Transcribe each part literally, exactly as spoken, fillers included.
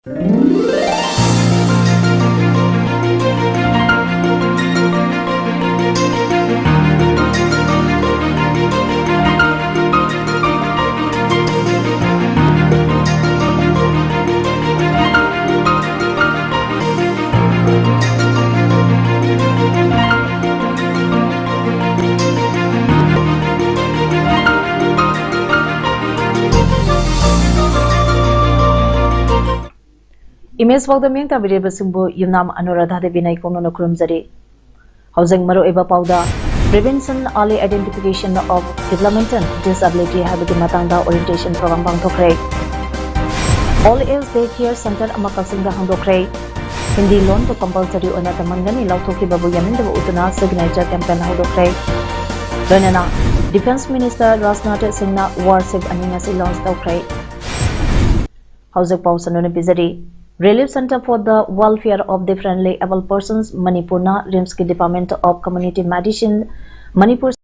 Image ꯄꯥꯎꯗꯝ ꯃꯤꯠꯌꯦꯡ ꯇꯥꯕꯤꯔꯤꯕꯁꯤꯡꯕꯨ ꯌꯨꯝꯅꯥꯝ ꯑꯅꯨꯔꯥꯙꯥ ꯗꯦꯕꯤꯅ ꯏꯀꯣꯛꯅꯅ ꯈꯨꯔꯨꯝꯖꯔꯤ꯫ ꯍꯧꯖꯤꯛ ꯃꯔꯨꯑꯣꯏꯕ ꯄꯥꯎꯗ: Prevention, Early Identification of Development and Disability ꯍꯥꯏꯕꯒꯤ ꯃꯇꯥꯡꯗ orientation program ꯄꯥꯡꯊꯣꯛꯈ꯭ꯔꯦ꯫ All Age Day Care Center ꯑꯃ ꯀꯛꯆꯤꯡꯗ ꯍꯥꯡꯗꯣꯛꯈ꯭ꯔꯦ꯫ ꯍꯤꯟꯗꯤ ꯂꯣꯟꯕꯨ compulsory ꯑꯣꯏꯅ ꯇꯝꯍꯟꯒꯅꯤ ꯂꯥꯎꯊꯣꯛꯈꯤꯕꯕꯨ ꯌꯥꯅꯤꯡꯗꯕ ꯎꯠꯇꯨꯅ signature campaign ꯍꯧꯗꯣꯛꯈ꯭ꯔꯦ꯫ ꯂꯣꯏꯅꯅ Defence Minister ꯔꯥꯖꯅꯥꯊ ꯁꯤꯡꯅ warship ꯑꯅꯤ ꯉꯁꯤ launch ꯇꯧꯈ꯭ꯔꯦ꯫ ꯍꯧꯖꯤꯛ ꯄꯥꯎ ꯁꯟꯗꯣꯛꯅ ꯄꯤꯖꯔꯤ꯫ Relief Center for the Welfare of Differently Abled Persons ꯃꯅꯤꯄꯨꯔꯅ RIMSꯀꯤ Department of Community Medicine Manipur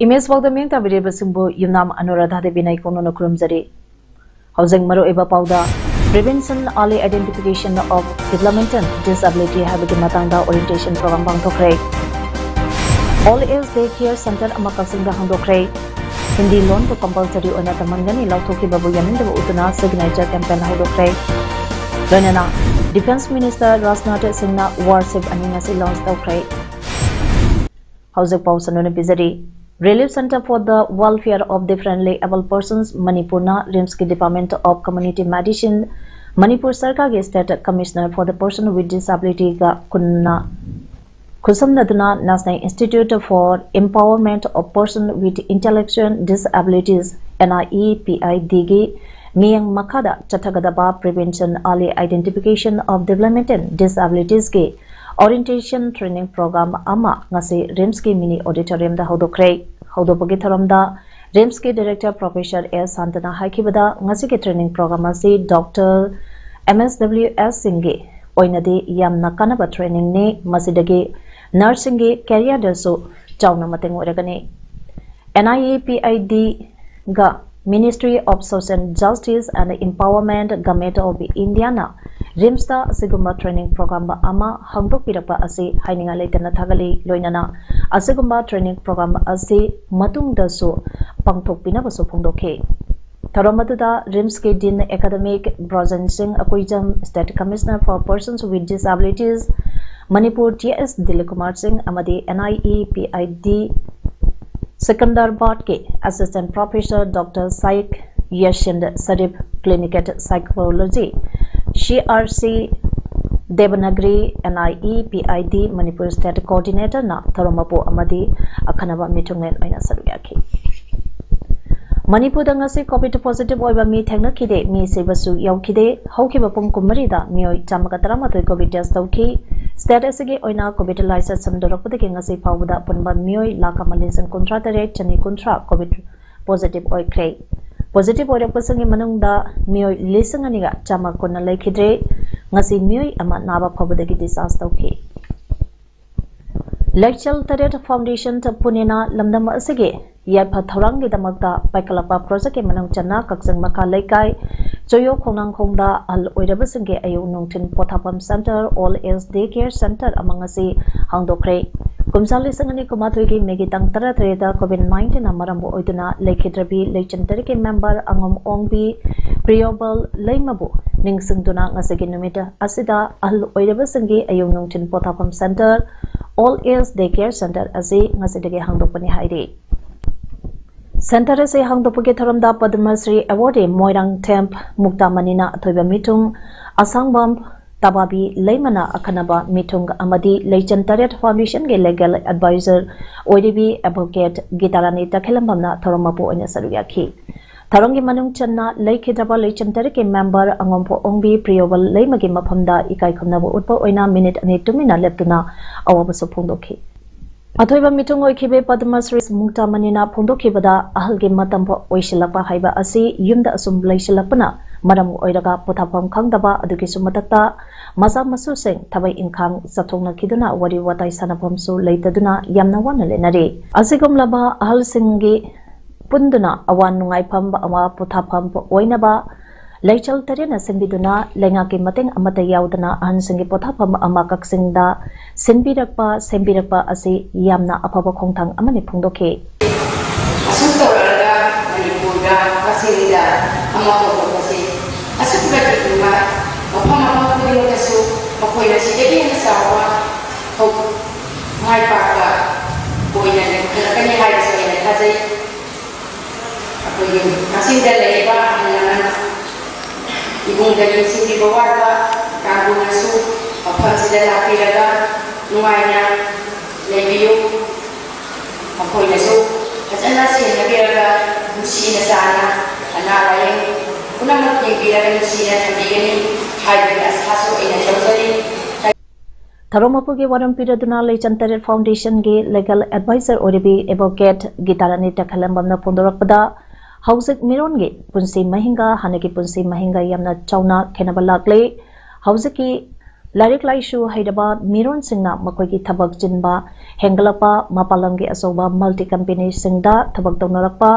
Image ꯄꯥꯎꯗꯝ ꯃꯤꯠꯌꯦꯡ ꯇꯥꯕꯤꯔꯤꯕꯁꯤꯡꯕꯨ ꯌꯨꯝꯅꯥꯝ ꯑꯅꯨꯔꯥꯙꯥ ꯗꯦꯕꯤꯅ ꯏꯀꯣꯛꯅꯅ ꯈꯨꯔꯨꯝꯖꯔꯤ꯫ ꯍꯧꯖꯤꯛ ꯃꯔꯨꯑꯣꯏꯕ ꯄꯥꯎꯗ: Prevention, Early Identification of Development and Disability ꯍꯥꯏꯕꯒꯤ ꯃꯇꯥꯡꯗ orientation program ꯄꯥꯡꯊꯣꯛꯈ꯭ꯔꯦ꯫ All Age Day Care Center ꯑꯃ ꯀꯛꯆꯤꯡꯗ ꯍꯥꯡꯗꯣꯛꯈ꯭ꯔꯦ꯫ ꯍꯤꯟꯗꯤ ꯂꯣꯟꯕꯨ compulsory ꯑꯣꯏꯅ ꯇꯝꯍꯟꯒꯅꯤ ꯂꯥꯎꯊꯣꯛꯈꯤꯕꯕꯨ ꯌꯥꯅꯤꯡꯗꯕ ꯎꯠꯇꯨꯅ signature campaign ꯍꯧꯗꯣꯛꯈ꯭ꯔꯦ꯫ ꯂꯣꯏꯅꯅ Defence Minister ꯔꯥꯖꯅꯥꯊ ꯁꯤꯡꯅ warship ꯑꯅꯤ ꯉꯁꯤ launch ꯇꯧꯈ꯭ꯔꯦ꯫ ꯍꯧꯖꯤꯛ ꯄꯥꯎ ꯁꯟꯗꯣꯛꯅ ꯄꯤꯖꯔꯤ꯫ Relief Center for the Welfare of Differently Abled Persons ꯃꯅꯤꯄꯨꯔꯅ RIMSꯀꯤ Department of Community Medicine Manipur ꯁꯔꯀꯥꯔꯒꯤ State Commissioner for the Person with Disabilityꯒ ꯄꯨꯟꯅ ꯈꯨꯠꯁꯝꯅꯗꯨꯅ National Institute for Empowerment of Persons with Intellectual Disabilities, NIEPID ꯒꯤ ꯃꯤꯠꯌꯦꯡ ꯃꯈꯥꯗ ꯆꯠꯊꯒꯗꯕ Prevention, Early Identification of Developmental Disabilities ꯀꯤ Orientation Training Program ꯑꯃ ꯉꯁꯤ RIMS ꯀꯤ mini auditorium ꯗ ꯍꯧꯗꯣꯛꯈ꯭ꯔꯦ꯫ ꯍꯧꯗꯣꯛꯄꯒꯤ ꯊꯧꯔꯝꯗ RIMS ꯀꯤ Director Professor ꯑꯦꯁ ꯁꯥꯟꯇꯅ ꯍꯥꯏꯈꯤꯕꯗ, ꯉꯁꯤꯒꯤ training program ꯑꯁꯤ Doctor, MSWS ꯁꯤꯡꯒꯤ ꯑꯣꯏꯅꯗꯤ ꯌꯥꯝꯅ ꯀꯥꯟꯅꯕ training ꯅꯤ꯫ ꯃꯁꯤꯗꯒꯤ nurse ꯁꯤꯡꯒꯤ career ꯗꯁꯨ ꯆꯥꯎꯅ ꯃꯇꯦꯡ ꯑꯣꯏꯔꯒꯅꯤ꯫ NIEPID ꯒ Ministry of Social Justice and Empowerment, Government of India ꯅ RIMS ꯇ ꯑꯁꯤꯒꯨꯝꯕ training program ꯑꯃ ꯍꯥꯡꯗꯣꯛꯄꯤꯔꯛꯄ ꯑꯁꯤ ꯍꯥꯏꯅꯤꯡꯉꯥꯏ ꯂꯩꯇꯅ ꯊꯥꯒꯠꯂꯤ꯫ ꯂꯣꯏꯅꯅ ꯑꯁꯤꯒꯨꯝꯕ training program ꯑꯁꯤ ꯃꯇꯨꯡꯗꯁꯨ ꯄꯥꯡꯊꯣꯛꯄꯤꯅꯕꯁꯨ ꯐꯣꯡꯗꯣꯛꯈꯤ꯫ ꯊꯧꯔꯝ ꯑꯗꯨꯗ RIMS ꯀꯤ Dean Academic ꯕ꯭ꯔꯣꯖꯦꯟ ꯁꯤꯡ ꯑꯀꯨꯏꯖꯝ, State Commissioner for Persons with Disabilities, Manipur ꯇꯤ.ꯑꯦꯁ Dilip Kumar ꯁꯤꯡ ꯑꯃꯗꯤ NIEPID ꯁꯤꯀꯟꯗꯔꯕꯥꯗꯀꯤ Assistant Professor Doctor ꯁꯥꯏꯈ ꯌꯥꯁꯤꯟ Sharif, Clinical Psychology, CRC Devanagari, NIEPID Manipur State Coordinator ꯅ ꯊꯧꯔꯝ ꯃꯄꯨ ꯑꯃꯗꯤ ꯑꯈꯟꯅꯕ ꯃꯤꯊꯨꯡꯂꯦꯟ ꯑꯣꯏꯅ ꯁꯔꯨꯛ ꯌꯥꯈꯤ꯫ ꯃꯅꯤꯄꯨꯔꯗ ꯉꯁꯤ COVID positive ꯑꯣꯏꯕ ꯃꯤ ꯊꯦꯡꯅꯈꯤꯗꯦ, ꯃꯤ ꯁꯤꯕꯁꯨ ꯌꯥꯎꯈꯤꯗꯦ꯫ ꯍꯧꯈꯤꯕ ꯄꯨꯡ ꯀꯨꯟꯃꯔꯤꯗ ꯃꯤꯑꯣꯏ ꯆꯥꯝꯃꯒ ꯇꯔꯥꯃꯥꯊꯣꯏ COVID test ꯇꯧꯈꯤ꯫ State ꯑꯁꯤꯒꯤ ꯑꯣꯏꯅ COVID ꯂꯥꯏꯆꯠ ꯁꯟꯗꯣꯔꯛꯄꯗꯒꯤ ꯉꯁꯤ ꯐꯥꯎꯕꯗ ꯑꯄꯨꯟꯕ ꯃꯤꯑꯣꯏ ꯂꯥꯈ ꯑꯃ ꯂꯤꯁꯤꯡ ꯀꯨꯟꯊ꯭ꯔꯥ ꯇꯔꯦꯠ ꯆꯅꯤ ꯀꯨꯟꯊ꯭ꯔꯥ COVID positive ꯑꯣꯏꯈ꯭ꯔꯦ꯫ Positive ꯑꯣꯏꯔꯛꯄꯁꯤꯡꯒꯤ ꯃꯅꯨꯡꯗ ꯃꯤꯑꯣꯏ ꯂꯤꯁꯤꯡ ꯑꯅꯤꯒ ꯆꯥꯝꯃ ꯀꯨꯟꯅ ꯂꯩꯈꯤꯗ꯭ꯔꯦ꯫ ꯉꯁꯤ ꯃꯤꯑꯣꯏ ꯑꯃ ꯅꯥꯕ ꯐꯕꯗꯒꯤ discharge ꯇꯧꯈꯤ꯫ ꯂꯩꯆꯤꯜ ꯇꯔꯦꯠ Foundation ꯄꯨꯅꯦꯅ ꯂꯝꯗꯝ ꯑꯁꯤꯒꯤ ꯌꯥꯏꯐ ꯊꯧꯔꯥꯡꯒꯤꯗꯃꯛꯇ ꯄꯥꯏꯈꯠꯂꯛꯄ project ꯀꯤ ꯃꯅꯨꯡ ꯆꯟꯅ ꯀꯛꯆꯤꯡ ꯃꯈꯥ ꯂꯩꯀꯥꯏ ꯆꯣꯌꯣ ꯈꯣꯡꯅꯥꯡꯈꯣꯡꯗ ꯑꯍꯜ ꯑꯣꯏꯔꯕꯁꯤꯡꯒꯤ ꯑꯌꯨꯛ ꯅꯨꯡꯊꯤꯜ ꯄꯣꯊꯥꯐꯝ center, Old Age Day Care Center ꯑꯃ ꯉꯁꯤ ꯍꯥꯡꯗꯣꯛꯈ꯭ꯔꯦ꯫ ꯀꯨꯝꯖꯥ ꯂꯤꯁꯤꯡ ꯑꯅꯤ ꯀꯨꯟꯃꯥꯊꯣꯏꯒꯤ ꯃꯦꯒꯤ ꯇꯥꯡ ꯇꯔꯥꯇꯔꯦꯠꯇ COVID nineteen ꯅ ꯃꯔꯝ ꯑꯣꯏꯗꯨꯅ ꯂꯩꯈꯤꯗ꯭ꯔꯕꯤ ꯂꯩꯆꯤꯟ ꯇꯔꯦꯠꯀꯤ member ꯑꯉꯝ ꯑꯣꯡꯕꯤ ꯄ꯭ꯔꯤꯌꯣꯕꯜ ꯂꯩꯃꯕꯨ ꯅꯤꯡꯁꯤꯡꯗꯨꯅ ꯉꯁꯤꯒꯤ ꯅꯨꯃꯤꯠ ꯑꯁꯤꯗ ꯑꯍꯜ ꯑꯣꯏꯔꯕꯁꯤꯡꯒꯤ ꯑꯌꯨꯛ ꯅꯨꯡꯊꯤꯜ ꯄꯣꯊꯥꯐꯝ center, Old Age Day Care Center ꯑꯁꯤ ꯉꯁꯤꯗꯒꯤ ꯍꯥꯡꯗꯣꯛꯄꯅꯤ ꯍꯥꯏꯔꯤ꯫ Center ꯑꯁꯤ ꯍꯥꯡꯗꯣꯛꯄꯒꯤ ꯊꯧꯔꯝꯗ ꯄꯗꯃ ꯁ꯭ꯔꯤ awardee ꯃꯣꯏꯔꯥꯡꯊꯦꯝ ꯃꯨꯛꯇꯥꯃꯅꯤꯅ ꯑꯊꯣꯏꯕ ꯃꯤꯊꯨꯡ, ꯑꯁꯥꯡꯕꯝ ꯇꯕꯥꯕꯤ ꯂꯩꯃꯅ ꯑꯈꯟꯅꯕ ꯃꯤꯊꯨꯡ ꯑꯃꯗꯤ ꯂꯩꯆꯟ ꯇꯔꯦꯠ ꯐꯥꯎꯟꯗꯦꯁꯟꯒꯤ ꯂꯤꯒꯦꯜ ꯑꯦꯗꯚꯥꯏꯖꯔ ꯑꯣꯏꯔꯤꯕꯤ ꯑꯦꯗꯚꯣꯀꯦꯠ ꯒꯤꯇꯥꯔꯥꯅꯤ ꯇꯈꯦꯂꯝꯕꯝꯅ ꯊꯧꯔꯝ ꯃꯄꯨ ꯑꯣꯏꯅ ꯁꯔꯨꯛ ꯌꯥꯈꯤ꯫ ꯊꯧꯔꯝꯒꯤ ꯃꯅꯨꯡ ꯆꯟꯅ ꯂꯩꯈꯤꯗ꯭ꯔꯕ ꯂꯩꯆꯟ ꯇꯔꯦꯠꯀꯤ ꯃꯦꯝꯕꯔ ꯑꯉꯣꯝꯐ ꯑꯣꯡꯕꯤ ꯄ꯭ꯔꯤꯌꯣꯕꯜ ꯂꯩꯃꯒꯤ ꯃꯐꯝꯗ ꯏꯀꯥꯏ ꯈꯨꯝꯅꯕ ꯎꯠꯄ ꯑꯣꯏꯅ ꯃꯤꯅꯤꯠ ꯑꯅꯤ ꯇꯨꯃꯤꯟꯅ ꯂꯦꯞꯇꯨꯅ ꯑꯋꯥꯕꯁꯨ ꯐꯣꯡꯗꯣꯛꯈꯤ꯫ ꯑꯊꯣꯏꯕ ꯃꯤꯊꯨꯡ ꯑꯣꯏꯈꯤꯕ ꯄꯗꯃ ꯁ꯭ꯔꯤ ꯃꯨꯛꯇꯥꯃꯅꯤꯅ ꯐꯣꯡꯗꯣꯛꯈꯤꯕꯗ ꯑꯍꯜꯒꯤ ꯃꯇꯝ ꯑꯣꯏꯁꯤꯜꯂꯛꯄ ꯍꯥꯏꯕ ꯑꯁꯤ ꯌꯨꯝꯗ ꯑꯁꯨꯝ ꯂꯩꯁꯤꯜꯂꯛꯄꯅ ꯃꯔꯝ ꯑꯣꯏꯔꯒ ꯄꯣꯊꯥꯐꯝ ꯈꯪꯗꯕ ꯑꯗꯨꯒꯤꯁꯨ ꯃꯊꯛꯇ ꯃꯆꯥ ꯃꯁꯨꯁꯤꯡ ꯊꯕꯛ ꯏꯪꯈꯥꯡ ꯆꯠꯊꯣꯛꯅꯈꯤꯗꯨꯅ ꯋꯥꯔꯤ ꯋꯥꯇꯥꯏ ꯁꯥꯟꯅꯐꯝꯁꯨ ꯂꯩꯇꯗꯨꯅ ꯌꯥꯝꯅ ꯋꯥꯅ ꯂꯩꯅꯔꯤ꯫ ꯑꯁꯤꯒꯨꯝꯂꯕ ꯑꯍꯜꯁꯤꯡꯒꯤ ꯄꯨꯟꯗꯨꯅ ꯑꯋꯥ ꯅꯨꯡꯉꯥꯏꯐꯝ, ꯑꯋꯥ ꯄꯣꯊꯥꯐꯝ ꯑꯣꯏꯅꯕ ꯂꯩꯆꯜ ꯇꯔꯦꯠꯅ ꯁꯤꯟꯕꯤꯗꯨꯅ ꯂꯩꯉꯥꯛꯀꯤ ꯃꯇꯦꯡ ꯑꯃꯠꯇ ꯌꯥꯎꯗꯅ ꯑꯍꯟꯁꯤꯡꯒꯤ ꯄꯣꯊꯥꯐꯝ ꯑꯃ ꯀꯛꯆꯤꯡꯗ ꯁꯤꯟꯕꯤꯔꯛꯄ, ꯁꯦꯝꯕꯤꯔꯛꯄ ꯑꯁꯤ ꯌꯥꯝꯅ ꯑꯐꯕ ꯈꯣꯡꯊꯥꯡ ꯑꯃꯅꯤ ꯐꯣꯡꯗꯣꯛꯈꯤ꯫ ꯑꯁꯨꯝ ꯇꯧꯔꯛꯑꯒ ꯃꯅꯤꯄꯨꯔꯗ, ꯀꯛꯆꯤꯡꯗ ꯑꯃ ꯍꯧꯗꯣꯛꯄꯁꯤ ꯑꯁꯨꯛꯀꯤ ꯃꯇꯤꯛ ꯅꯨꯡꯉꯥꯏ꯫ ꯃꯐꯝ ꯃꯐꯝ ꯈꯨꯗꯤꯡꯃꯛꯇꯁꯨ ꯃꯈꯣꯏꯅ ꯁꯤꯗꯒꯤ ꯍꯦꯟꯅ ꯆꯥꯎꯕ ꯍꯧ-, ꯃꯥꯏ ꯄꯥꯛꯄ ꯑꯣꯏꯅ ꯂꯤꯡꯈꯠꯂꯛꯀꯅꯤ ꯍꯥꯏꯕꯁꯤ ꯑꯩꯅ ꯊꯥꯖꯩ꯫ ꯑꯩꯈꯣꯏꯒꯤ ꯀꯛꯆꯤꯡꯗ ꯂꯩꯔꯤꯕ ꯑꯍꯜ ꯂꯃꯟ, ꯏꯃꯨꯡꯗ ꯌꯦꯡꯁꯤꯟꯕꯤꯕ ꯋꯥꯠꯄ ꯀꯥꯡꯕꯨꯅꯁꯨ ꯃꯐꯝꯁꯤꯗ ꯂꯥꯛꯄꯤꯔꯒ ꯅꯨꯡꯉꯥꯏꯅ ꯂꯩꯕꯤꯌꯨ꯫ ꯃꯈꯣꯏꯅꯁꯨ ꯐꯖꯅ ꯁꯦꯟꯅꯕꯤꯔꯒ ꯅꯨꯡꯁꯤꯅ ꯆꯥꯟꯅ ꯑꯅꯥ ꯂꯥꯏꯌꯦꯡ ꯄꯨꯝꯅꯃꯛ ꯌꯦꯡꯕꯤꯔꯒ ꯅꯨꯡꯁꯤꯅ ꯊꯝꯕꯤꯒꯅꯤ ꯍꯥꯏꯕꯒꯤ ꯑꯁꯥꯁꯨ ꯑꯩꯅ ꯇꯧꯖꯔꯤ꯫ ꯊꯧꯔꯝ ꯃꯄꯨꯒꯤ ꯋꯥꯔꯣꯜ ꯄꯤꯔꯗꯨꯅ ꯂꯩꯆꯟ ꯇꯔꯦꯠ ꯐꯥꯎꯟꯗꯦꯁꯟꯒꯤ ꯂꯤꯒꯦꯜ ꯑꯦꯗꯚꯥꯏꯖꯔ ꯑꯣꯏꯔꯤꯕꯤ ꯑꯦꯗꯚꯣꯀꯦꯠ ꯒꯤꯇꯥꯔꯥꯅꯤ ꯇꯈꯦꯂꯝꯕꯝꯅ ꯐꯣꯡꯗꯣꯔꯛꯄꯗ, ꯍꯧꯖꯤꯛ ꯃꯤꯔꯣꯟꯒꯤ ꯄꯨꯟꯁꯤ ꯃꯍꯤꯡꯒ ꯍꯥꯟꯅꯒꯤ ꯄꯨꯟꯁꯤ ꯃꯍꯤꯡꯒ ꯌꯥꯝꯅ ꯆꯥꯎꯅ ꯈꯦꯠꯅꯕ ꯂꯥꯛꯂꯦ꯫ ꯍꯧꯖꯤꯛꯀꯤ ꯂꯥꯏꯔꯤꯛ ꯂꯥꯏꯁꯨ ꯍꯩꯔꯕ ꯃꯤꯔꯣꯟꯁꯤꯡꯅ ꯃꯈꯣꯏꯒꯤ ꯊꯕꯛ ꯆꯤꯟꯕ ꯍꯦꯟꯒꯠꯂꯛꯄ, ꯃꯄꯥꯟ ꯂꯝꯒꯤ ꯑꯆꯧꯕ ꯃꯜꯇꯤ ꯀꯝꯄꯦꯅꯤꯁꯤꯡꯗ ꯊꯕꯛ ꯇꯧꯅꯔꯛꯄ,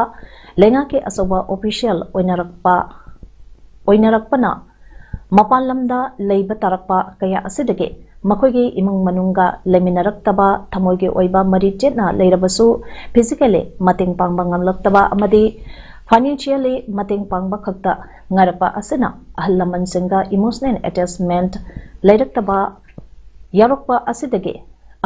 ꯂꯩꯉꯥꯛꯀꯤ ꯑꯆꯧꯕ ꯑꯣꯐꯤꯁꯤꯌꯦꯜ ꯑꯣꯏꯅꯔꯛꯄ, ꯑꯣꯏꯅꯔꯛꯄꯅ ꯃꯄꯥꯟ ꯂꯝꯗ ꯂꯩꯕ ꯇꯥꯔꯛꯄ ꯀꯌꯥ ꯑꯁꯤꯗꯒꯤ ꯃꯈꯣꯏꯒꯤ ꯏꯃꯨꯡ ꯃꯅꯨꯡꯒ ꯂꯩꯃꯤꯟꯅꯔꯛꯇꯕ, ꯊꯃꯣꯏꯒꯤ ꯑꯣꯏꯕ ꯃꯔꯤ ꯆꯦꯠꯅ ꯂꯩꯔꯕꯁꯨ physically ꯃꯇꯦꯡ ꯄꯥꯡꯕ ꯉꯝꯂꯛꯇꯕ ꯑꯃꯗꯤ financially ꯃꯇꯦꯡ ꯄꯥꯡꯕ ꯈꯛꯇ ꯉꯥꯏꯔꯛꯄ ꯑꯁꯤꯅ ꯑꯍꯜ ꯂꯃꯟꯁꯤꯡꯒ emotional attachment ꯂꯩꯔꯛꯇꯕ ꯌꯥꯎꯔꯛꯄ ꯑꯁꯤꯗꯒꯤ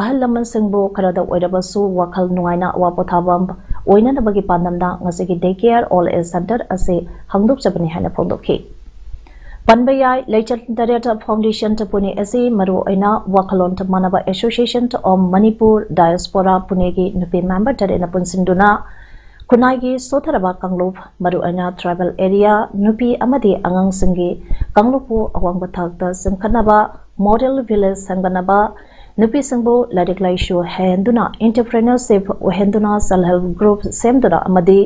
ꯑꯍꯜ ꯂꯃꯟꯁꯤꯡꯕꯨ ꯈꯔꯗ ꯑꯣꯏꯔꯕꯁꯨ ꯋꯥꯈꯜ ꯅꯨꯡꯉꯥꯏꯅ ꯑꯋꯥ ꯄꯣꯊꯥꯐꯝ ꯑꯣꯏꯅꯅꯕꯒꯤ ꯄꯥꯟꯗꯝꯗ ꯉꯁꯤꯒꯤ Day Care Old Age Center ꯑꯁꯤ ꯍꯥꯡꯗꯣꯛꯆꯕꯅꯤ ꯍꯥꯏꯅ ꯐꯣꯡꯗꯣꯛꯈꯤ꯫ ꯄꯟꯕ ꯌꯥꯏ꯫ ꯂꯩꯆꯠ ꯇꯔꯦꯠ ꯐꯥꯎꯟꯗꯦꯁꯟ ꯄꯨꯅꯦ ꯑꯁꯤ ꯃꯔꯨꯑꯣꯏꯅ ꯋꯥꯈꯜꯂꯣꯟ ꯃꯥꯟꯅꯕ Association of Manipur Diaspora ꯄꯨꯅꯦꯒꯤ ꯅꯨꯄꯤ ꯃꯦꯝꯕꯔ ꯇꯔꯦꯠꯅ ꯄꯨꯟꯁꯤꯟꯗꯨꯅ ꯈꯨꯟꯅꯥꯏꯒꯤ ꯁꯣꯠꯊꯔꯕ ꯀꯥꯡꯂꯨꯞ, ꯃꯔꯨꯑꯣꯏꯅ tribal area, ꯅꯨꯄꯤ ꯑꯃꯗꯤ ꯑꯉꯥꯡꯁꯤꯡꯒꯤ ꯀꯥꯡꯂꯨꯞꯄꯨ ꯑꯋꯥꯡꯕ ꯊꯥꯛꯇ ꯆꯤꯡꯈꯠꯅꯕ, model village ꯁꯦꯝꯒꯠꯅꯕ, ꯅꯨꯄꯤꯁꯤꯡꯕꯨ ꯂꯥꯏꯔꯤꯛ ꯂꯥꯏꯁꯨ ꯍꯩꯍꯟꯗꯨꯅ, entrepreneurship ꯑꯣꯏꯍꯟꯗꯨꯅ, self help group ꯁꯦꯝꯗꯨꯅ ꯑꯃꯗꯤ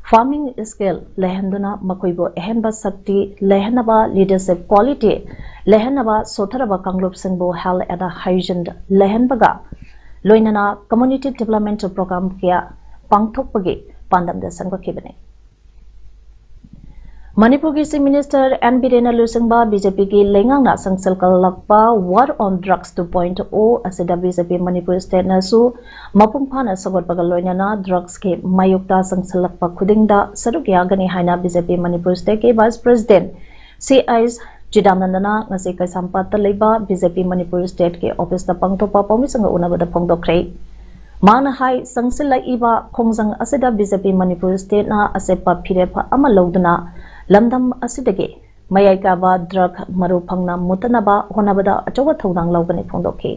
farming skill ꯂꯩꯍꯟꯗꯨꯅ ꯃꯈꯣꯏꯕꯨ ꯑꯍꯦꯟꯕ ꯁꯛꯇꯤ ꯂꯩꯍꯟꯅꯕ, leadership quality ꯂꯩꯍꯟꯅꯕ, ꯁꯣꯠꯊꯔꯕ ꯀꯥꯡꯂꯨꯞꯁꯤꯡꯕꯨ health and hygiene ꯂꯩꯍꯟꯕꯒ ꯂꯣꯏꯅꯅ community development program ꯀꯌꯥ ꯄꯥꯡꯊꯣꯛꯄꯒꯤ ꯄꯥꯟꯗꯝꯗ ꯁꯦꯝꯒꯠꯈꯤꯕꯅꯤ꯫ ꯃꯅꯤꯄꯨꯔꯒꯤ Chief Minister ꯑꯦꯟ ꯕꯤꯔꯦꯟꯅ ꯂꯨꯆꯤꯡꯕ BJPꯒꯤ ꯂꯩꯉꯥꯛꯅ ꯆꯪꯁꯤꯜꯂꯛꯄ War on Drugs two point oh ꯑꯁꯤꯗ BJP ꯃꯅꯤꯄꯨꯔ stateꯅꯁꯨ ꯃꯄꯨꯡ ꯐꯥꯅ ꯁꯧꯒꯠꯄꯒ ꯂꯣꯏꯅꯅ drugsꯀꯤ ꯃꯥꯌꯣꯛꯇ ꯆꯪꯁꯤꯜꯂꯛꯄ ꯈꯨꯗꯤꯡꯗ ꯁꯔꯨꯛ ꯌꯥꯒꯅꯤ ꯍꯥꯏꯅ BJP ꯃꯅꯤꯄꯨꯔ stateꯀꯤ Vice President ꯁꯤ ꯑꯩꯆ ꯆꯤꯗꯥꯅꯟꯗꯅ ꯉꯁꯤ ꯀꯩꯁꯥꯝꯄꯥꯠꯇ ꯂꯩꯕ BJP ꯃꯅꯤꯄꯨꯔ stateꯀꯤ officeꯇ ꯄꯥꯡꯊꯣꯛꯄ ꯄꯥꯎꯃꯤꯁꯤꯡꯒ ꯎꯅꯕꯗ ꯐꯣꯡꯗꯣꯛꯈ꯭ꯔꯦ꯫ ꯃꯍꯥꯛꯅ ꯍꯥꯏ, ꯆꯪꯁꯤꯜꯂꯛꯏꯕ ꯈꯣꯡꯖꯪ ꯑꯁꯤꯗ BJP ꯃꯅꯤꯄꯨꯔ stateꯅ ꯑꯆꯦꯠꯄ ꯐꯤꯔꯦꯞ ꯑꯃ ꯂꯧꯗꯨꯅ ꯂꯝꯗꯝ ꯑꯁꯤꯗꯒꯤ ꯃꯌꯥꯏ ꯀꯥꯕ drug ꯃꯔꯨ ꯐꯪꯅ ꯃꯨꯠꯇꯅꯕ ꯍꯣꯠꯅꯕꯗ ꯑꯆꯧꯕ ꯊꯧꯗꯥꯡ ꯂꯧꯒꯅꯤ ꯐꯣꯡꯗꯣꯛꯈꯤ꯫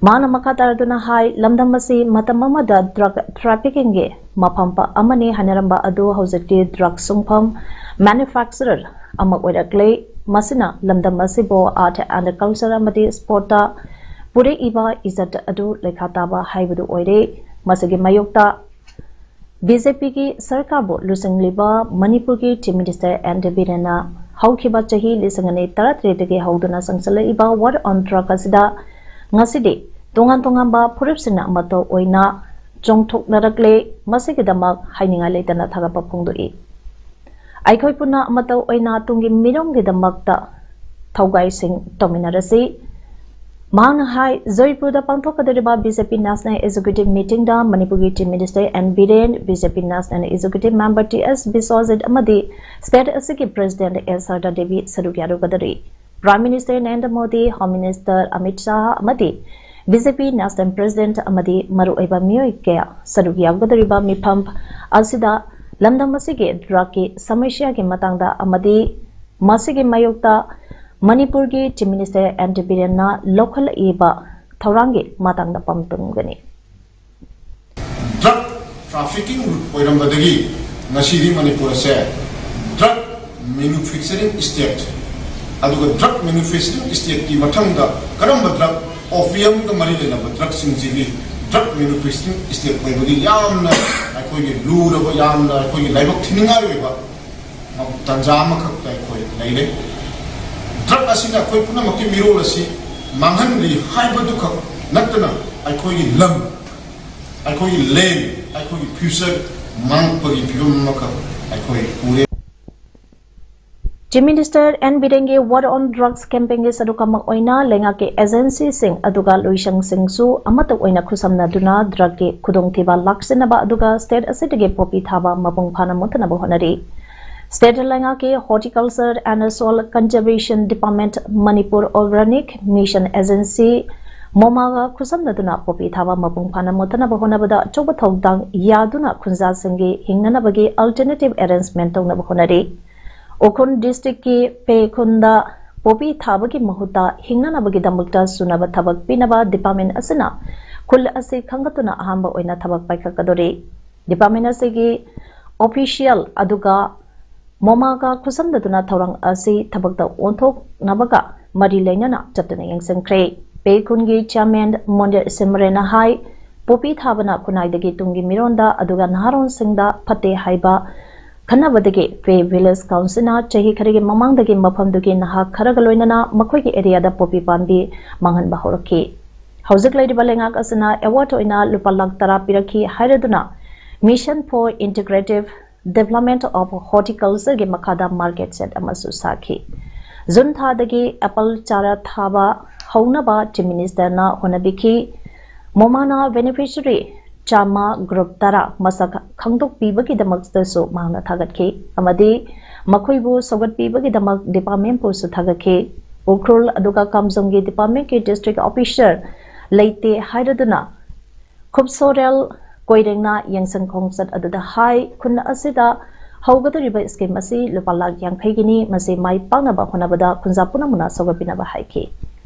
ꯃꯍꯥꯛꯅ ꯃꯈꯥ ꯇꯥꯔꯗꯨꯅ ꯍꯥꯏ, ꯂꯝꯗꯝ ꯑꯁꯤ ꯃꯇꯝ ꯑꯃꯗ drug traffickingꯒꯤ ꯃꯐꯝ ꯑꯃꯅꯤ ꯍꯥꯏꯅꯔꯝꯕ ꯑꯗꯨ ꯍꯧꯖꯤꯛꯇꯤ drug ꯁꯨꯡꯐꯝ, manufacturer ꯑꯃ ꯑꯣꯏꯔꯛꯂꯦ꯫ ꯃꯁꯤꯅ ꯂꯝꯗꯝ ꯑꯁꯤꯕꯨ art and culture ꯑꯃꯗꯤ sportꯇ ꯄꯨꯔꯛꯏꯕ ꯏꯖꯠ ꯑꯗꯨ ꯂꯩꯈꯥ ꯇꯥꯕ ꯍꯥꯏꯕꯗꯨ ꯑꯣꯏꯔꯦ꯫ ꯃꯁꯤꯒꯤ ꯃꯥꯌꯣꯛꯇ BJPꯒꯤ ꯁꯔꯀꯥꯔꯕꯨ ꯂꯨꯆꯤꯡꯂꯤꯕ ꯃꯅꯤꯄꯨꯔꯒꯤ Chief Minister ꯑꯦꯟ ꯕꯤꯔꯦꯟꯅ ꯍꯧꯈꯤꯕ ꯆꯍꯤ ꯂꯤꯁꯤꯡ ꯑꯅꯤ ꯇꯔꯥꯇꯔꯦꯠꯇꯒꯤ ꯍꯧꯗꯨꯅ ꯆꯪꯁꯤꯜꯂꯛꯏꯕ War on Drug ꯑꯁꯤꯗ ꯉꯁꯤꯗꯤ ꯇꯣꯉꯥꯟ ꯇꯣꯉꯥꯟꯕ ꯐꯨꯔꯨꯞꯁꯤꯡꯅ ꯑꯃꯠꯇ ꯑꯣꯏꯅ ꯆꯣꯡꯊꯣꯛꯅꯔꯛꯂꯦ꯫ ꯃꯁꯤꯒꯤꯗꯃꯛ ꯍꯥꯏꯅꯤꯡꯉꯥꯏ ꯂꯩꯇꯅ ꯊꯥꯒꯠꯄ ꯐꯣꯡꯗꯣꯛꯏ꯫ ꯑꯩꯈꯣꯏ ꯄꯨꯟꯅ ꯑꯃꯠꯇ ꯑꯣꯏꯅ ꯇꯨꯡꯒꯤ ꯃꯤꯔꯣꯜꯒꯤꯗꯃꯛꯇ ꯊꯧꯒꯥꯏꯁꯤꯡ ꯇꯧꯃꯤꯟꯅꯔꯁꯤ꯫ ꯃꯍꯥꯛꯅ ꯍꯥꯏ, ꯖꯣꯏꯄꯨꯔꯗ ꯄꯥꯡꯊꯣꯛꯀꯗꯧꯔꯤꯕ BJP National Executive Meetingꯗ ꯃꯅꯤꯄꯨꯔꯒꯤ Chief Minister N Biren, BJP National Executive Member T S Biswajit ꯑꯃꯗꯤ state ꯑꯁꯤꯒꯤ President ꯑꯦꯁ ꯁꯔꯗꯥ ꯗꯦꯕꯤ ꯁꯔꯨꯛ ꯌꯥꯔꯨꯒꯗꯧꯔꯤ꯫ Prime Minister Narendra Modi, Home Minister Amit Shah ꯑꯃꯗꯤ BJP National President ꯑꯃꯗꯤ ꯃꯔꯨꯑꯣꯏꯕ ꯃꯤꯑꯣꯏ ꯀꯌꯥ ꯁꯔꯨꯛ ꯌꯥꯒꯗꯧꯔꯤꯕ ꯃꯤꯐꯝ ꯑꯁꯤꯗ ꯂꯝꯗꯝ ꯑꯁꯤꯒꯤ drugꯀꯤ ꯁꯃꯁ꯭ꯌꯥꯒꯤ ꯃꯇꯥꯡꯗ ꯑꯃꯗꯤ ꯃꯁꯤꯒꯤ ꯃꯥꯌꯣꯛꯇ ꯃꯅꯤꯄꯨꯔꯒꯤ Chief Minister ꯑꯦꯟ ꯕꯤꯔꯦꯟꯅ ꯂꯧꯈꯠꯂꯛꯂꯤꯕ ꯊꯧꯔꯥꯡꯒꯤ ꯃꯇꯥꯡꯗ ꯄꯥꯎꯗꯝꯒꯅꯤ꯫ Drug trafficking route ꯑꯣꯏꯔꯝꯕꯗꯒꯤ ꯉꯁꯤꯗꯤ ꯃꯅꯤꯄꯨꯔ ꯑꯁꯦ drug manufacturing state, ꯑꯗꯨꯒ drug manufacturing stateꯀꯤ ꯃꯊꯪꯗ ꯀꯔꯝꯕ drug, opiumꯒ ꯃꯔꯤ ꯂꯩꯅꯕ drugꯁꯤꯡꯁꯤꯒꯤ drug manufacturing state ꯑꯣꯏꯕꯒꯤ ꯌꯥꯝꯅ ꯑꯩꯈꯣꯏꯒꯤ ꯂꯨꯔꯕ, ꯌꯥꯝꯅ ꯑꯩꯈꯣꯏꯒꯤ ꯂꯥꯏꯕꯛ ꯊꯤꯅꯤꯡꯉꯥꯏ ꯑꯣꯏꯕ ꯇꯥꯟꯖꯥ ꯑꯃꯈꯛꯇ ꯑꯩꯈꯣꯏ ꯂꯩꯔꯦ꯫ Drug ꯑꯁꯤꯅ ꯑꯩꯈꯣꯏ ꯄꯨꯝꯅꯃꯛꯀꯤ ꯃꯤꯔꯣꯜ ꯑꯁꯤ ꯃꯥꯡꯍꯟꯂꯤ ꯍꯥꯏꯕꯗꯨꯈꯛ ꯅꯠꯇꯅ ꯑꯩꯈꯣꯏꯒꯤ ꯂꯝ, ꯑꯩꯈꯣꯏꯒꯤ land, ꯑꯩꯈꯣꯏꯒꯤ future ꯃꯥꯡꯉꯛꯄꯒꯤ ꯐꯤꯕꯝ ꯑꯃꯈꯛ ꯑꯩꯈꯣꯏ ꯎꯔꯦ꯫ Chief Minister ꯑꯦꯟ ꯕꯤꯔꯦꯟꯒꯤ War on Drugs campaignꯒꯤ ꯁꯔꯨꯛ ꯑꯃ ꯑꯣꯏꯅ ꯂꯩꯉꯥꯛꯀꯤ agencyꯁꯤꯡ ꯑꯗꯨꯒ ꯂꯣꯏꯁꯪꯁꯤꯡꯁꯨ ꯑꯃꯠꯇ ꯑꯣꯏꯅ ꯈꯨꯠꯁꯝꯅꯗꯨꯅ drugꯀꯤ ꯈꯨꯗꯣꯡꯊꯤꯕ ꯂꯥꯛꯁꯤꯟꯅꯕ ꯑꯗꯨꯒ state ꯑꯁꯤꯗꯒꯤ poppy ꯊꯥꯕ ꯃꯄꯨꯡ ꯐꯥꯅ ꯃꯨꯠꯊꯅꯕ ꯍꯣꯠꯅꯔꯤ꯫ State ꯂꯩꯉꯥꯛꯀꯤ Horticulture and Soil Conservation Department, Manipur Organic Mission Agency, MOMAꯒ ꯈꯨꯠꯁꯝꯅꯗꯨꯅ poppy ꯊꯥꯕ ꯃꯄꯨꯡ ꯐꯥꯅ ꯃꯨꯠꯊꯅꯕ ꯍꯣꯠꯅꯕꯗ ꯑꯆꯧꯕ ꯊꯧꯗꯥꯡ ꯌꯥꯗꯨꯅ ꯈꯨꯟꯖꯥꯁꯤꯡꯒꯤ ꯍꯤꯡꯅꯅꯕꯒꯤ alternative arrangement ꯇꯧꯅꯕ ꯍꯣꯠꯅꯔꯤ꯫ ꯎꯈ꯭ꯔꯨꯜ districtꯀꯤ ꯄꯦꯈꯨꯟꯗ poppy ꯊꯥꯕꯒꯤ ꯃꯍꯨꯠꯇ ꯍꯤꯡꯅꯅꯕꯒꯤꯗꯃꯛꯇ ꯁꯨꯅꯕ ꯊꯕꯛ ꯄꯤꯅꯕ department ꯑꯁꯤꯅ ꯈꯨꯜ ꯑꯁꯤ ꯈꯟꯒꯠꯇꯨꯅ ꯑꯍꯥꯟꯕ ꯑꯣꯏꯅ ꯊꯕꯛ ꯄꯥꯏꯈꯠꯀꯗꯧꯔꯤ꯫ Department ꯑꯁꯤꯒꯤ official ꯑꯗꯨꯒ MOMAꯒ ꯈꯨꯠꯁꯝꯅꯗꯨꯅ ꯊꯧꯔꯥꯡ ꯑꯁꯤ ꯊꯕꯛꯇ ꯑꯣꯟꯊꯣꯛꯅꯕꯒ ꯃꯔꯤ ꯂꯩꯅꯅ ꯆꯠꯇꯨꯅ ꯌꯦꯡꯁꯤꯟꯈ꯭ꯔꯦ꯫ ꯄꯦꯈꯨꯟꯒꯤ chairman ꯃꯣꯟꯗꯤꯔ ꯁꯤꯃꯔꯦꯅ ꯍꯥꯏ, poppy ꯊꯥꯕꯅ ꯈꯨꯟꯅꯥꯏꯗꯒꯤ ꯇꯨꯡꯒꯤ ꯃꯤꯔꯣꯟꯗ ꯑꯗꯨꯒ ꯅꯍꯥꯔꯣꯜꯁꯤꯡꯗ ꯐꯠꯇꯦ ꯍꯥꯏꯕ ꯈꯟꯅꯕꯗꯒꯤ ꯄꯦ village councilꯅ ꯆꯍꯤ ꯈꯔꯒꯤ ꯃꯃꯥꯡꯗꯒꯤ ꯃꯐꯝꯗꯨꯒꯤ ꯅꯍꯥ ꯈꯔꯒ ꯂꯣꯏꯅꯅ ꯃꯈꯣꯏꯒꯤ areaꯗ poppy ꯄꯥꯝꯕꯤ ꯃꯥꯡꯍꯟꯕ ꯍꯧꯔꯛꯈꯤ꯫ ꯍꯧꯖꯤꯛ ꯂꯩꯔꯤꯕ ꯂꯩꯉꯥꯛ ꯑꯁꯤꯅ award ꯑꯣꯏꯅ ꯂꯨꯄꯥ ꯂꯥꯈ ꯇꯔꯥ ꯄꯤꯔꯛꯈꯤ ꯍꯥꯏꯔꯗꯨꯅ Mission for Integrative Development of Horticultureꯒꯤ ꯃꯈꯥꯗ market shed ꯑꯃꯁꯨ ꯁꯥꯈꯤ꯫ ꯖꯨꯟ ꯊꯥꯗꯒꯤ apple ꯆꯥꯔꯥ ꯊꯥꯕ ꯍꯧꯅꯕ Chief Ministerꯅ ꯍꯣꯠꯅꯕꯤꯈꯤ꯫ MOMAꯅ beneficiary ꯆꯥꯝꯃ group ꯇꯔꯥ ꯃꯁꯛ ꯈꯪꯗꯣꯛꯄꯤꯕꯒꯤꯗꯃꯛꯇꯁꯨ ꯃꯍꯥꯛꯅ ꯊꯥꯒꯠꯈꯤ ꯑꯃꯗꯤ ꯃꯈꯣꯏꯕꯨ ꯁꯧꯒꯠꯄꯤꯕꯒꯤꯗꯃꯛ departmentꯄꯨꯁꯨ ꯊꯥꯒꯠꯈꯤ꯫ ꯎꯈ꯭ꯔꯨꯜ ꯑꯗꯨꯒ ꯀꯥꯝꯖꯣꯡꯒꯤ departmentꯀꯤ district officer ꯂꯩꯇꯦ ꯍꯥꯏꯔꯗꯨꯅ ꯈꯨꯞꯁꯣꯔꯦꯜ ꯀꯣꯏꯔꯦꯡꯅ ꯌꯦꯡꯁꯪ ꯈꯣꯡꯆꯠ ꯑꯗꯨꯗ ꯍꯥꯏ, ꯈꯨꯟ ꯑꯁꯤꯗ ꯍꯧꯒꯗꯧꯔꯤꯕ scheme ꯑꯁꯤ ꯂꯨꯄꯥ ꯂꯥꯈ ꯌꯥꯡꯈꯩꯒꯤꯅꯤ꯫ ꯃꯁꯤ ꯃꯥꯏ ꯄꯥꯛꯅꯕ ꯍꯣꯠꯅꯕꯗ ꯈꯨꯟꯖꯥ ꯄꯨꯝꯅꯃꯛꯅ ꯁꯧꯒꯠꯄꯤꯅꯕ ꯍꯥꯏꯈꯤ꯫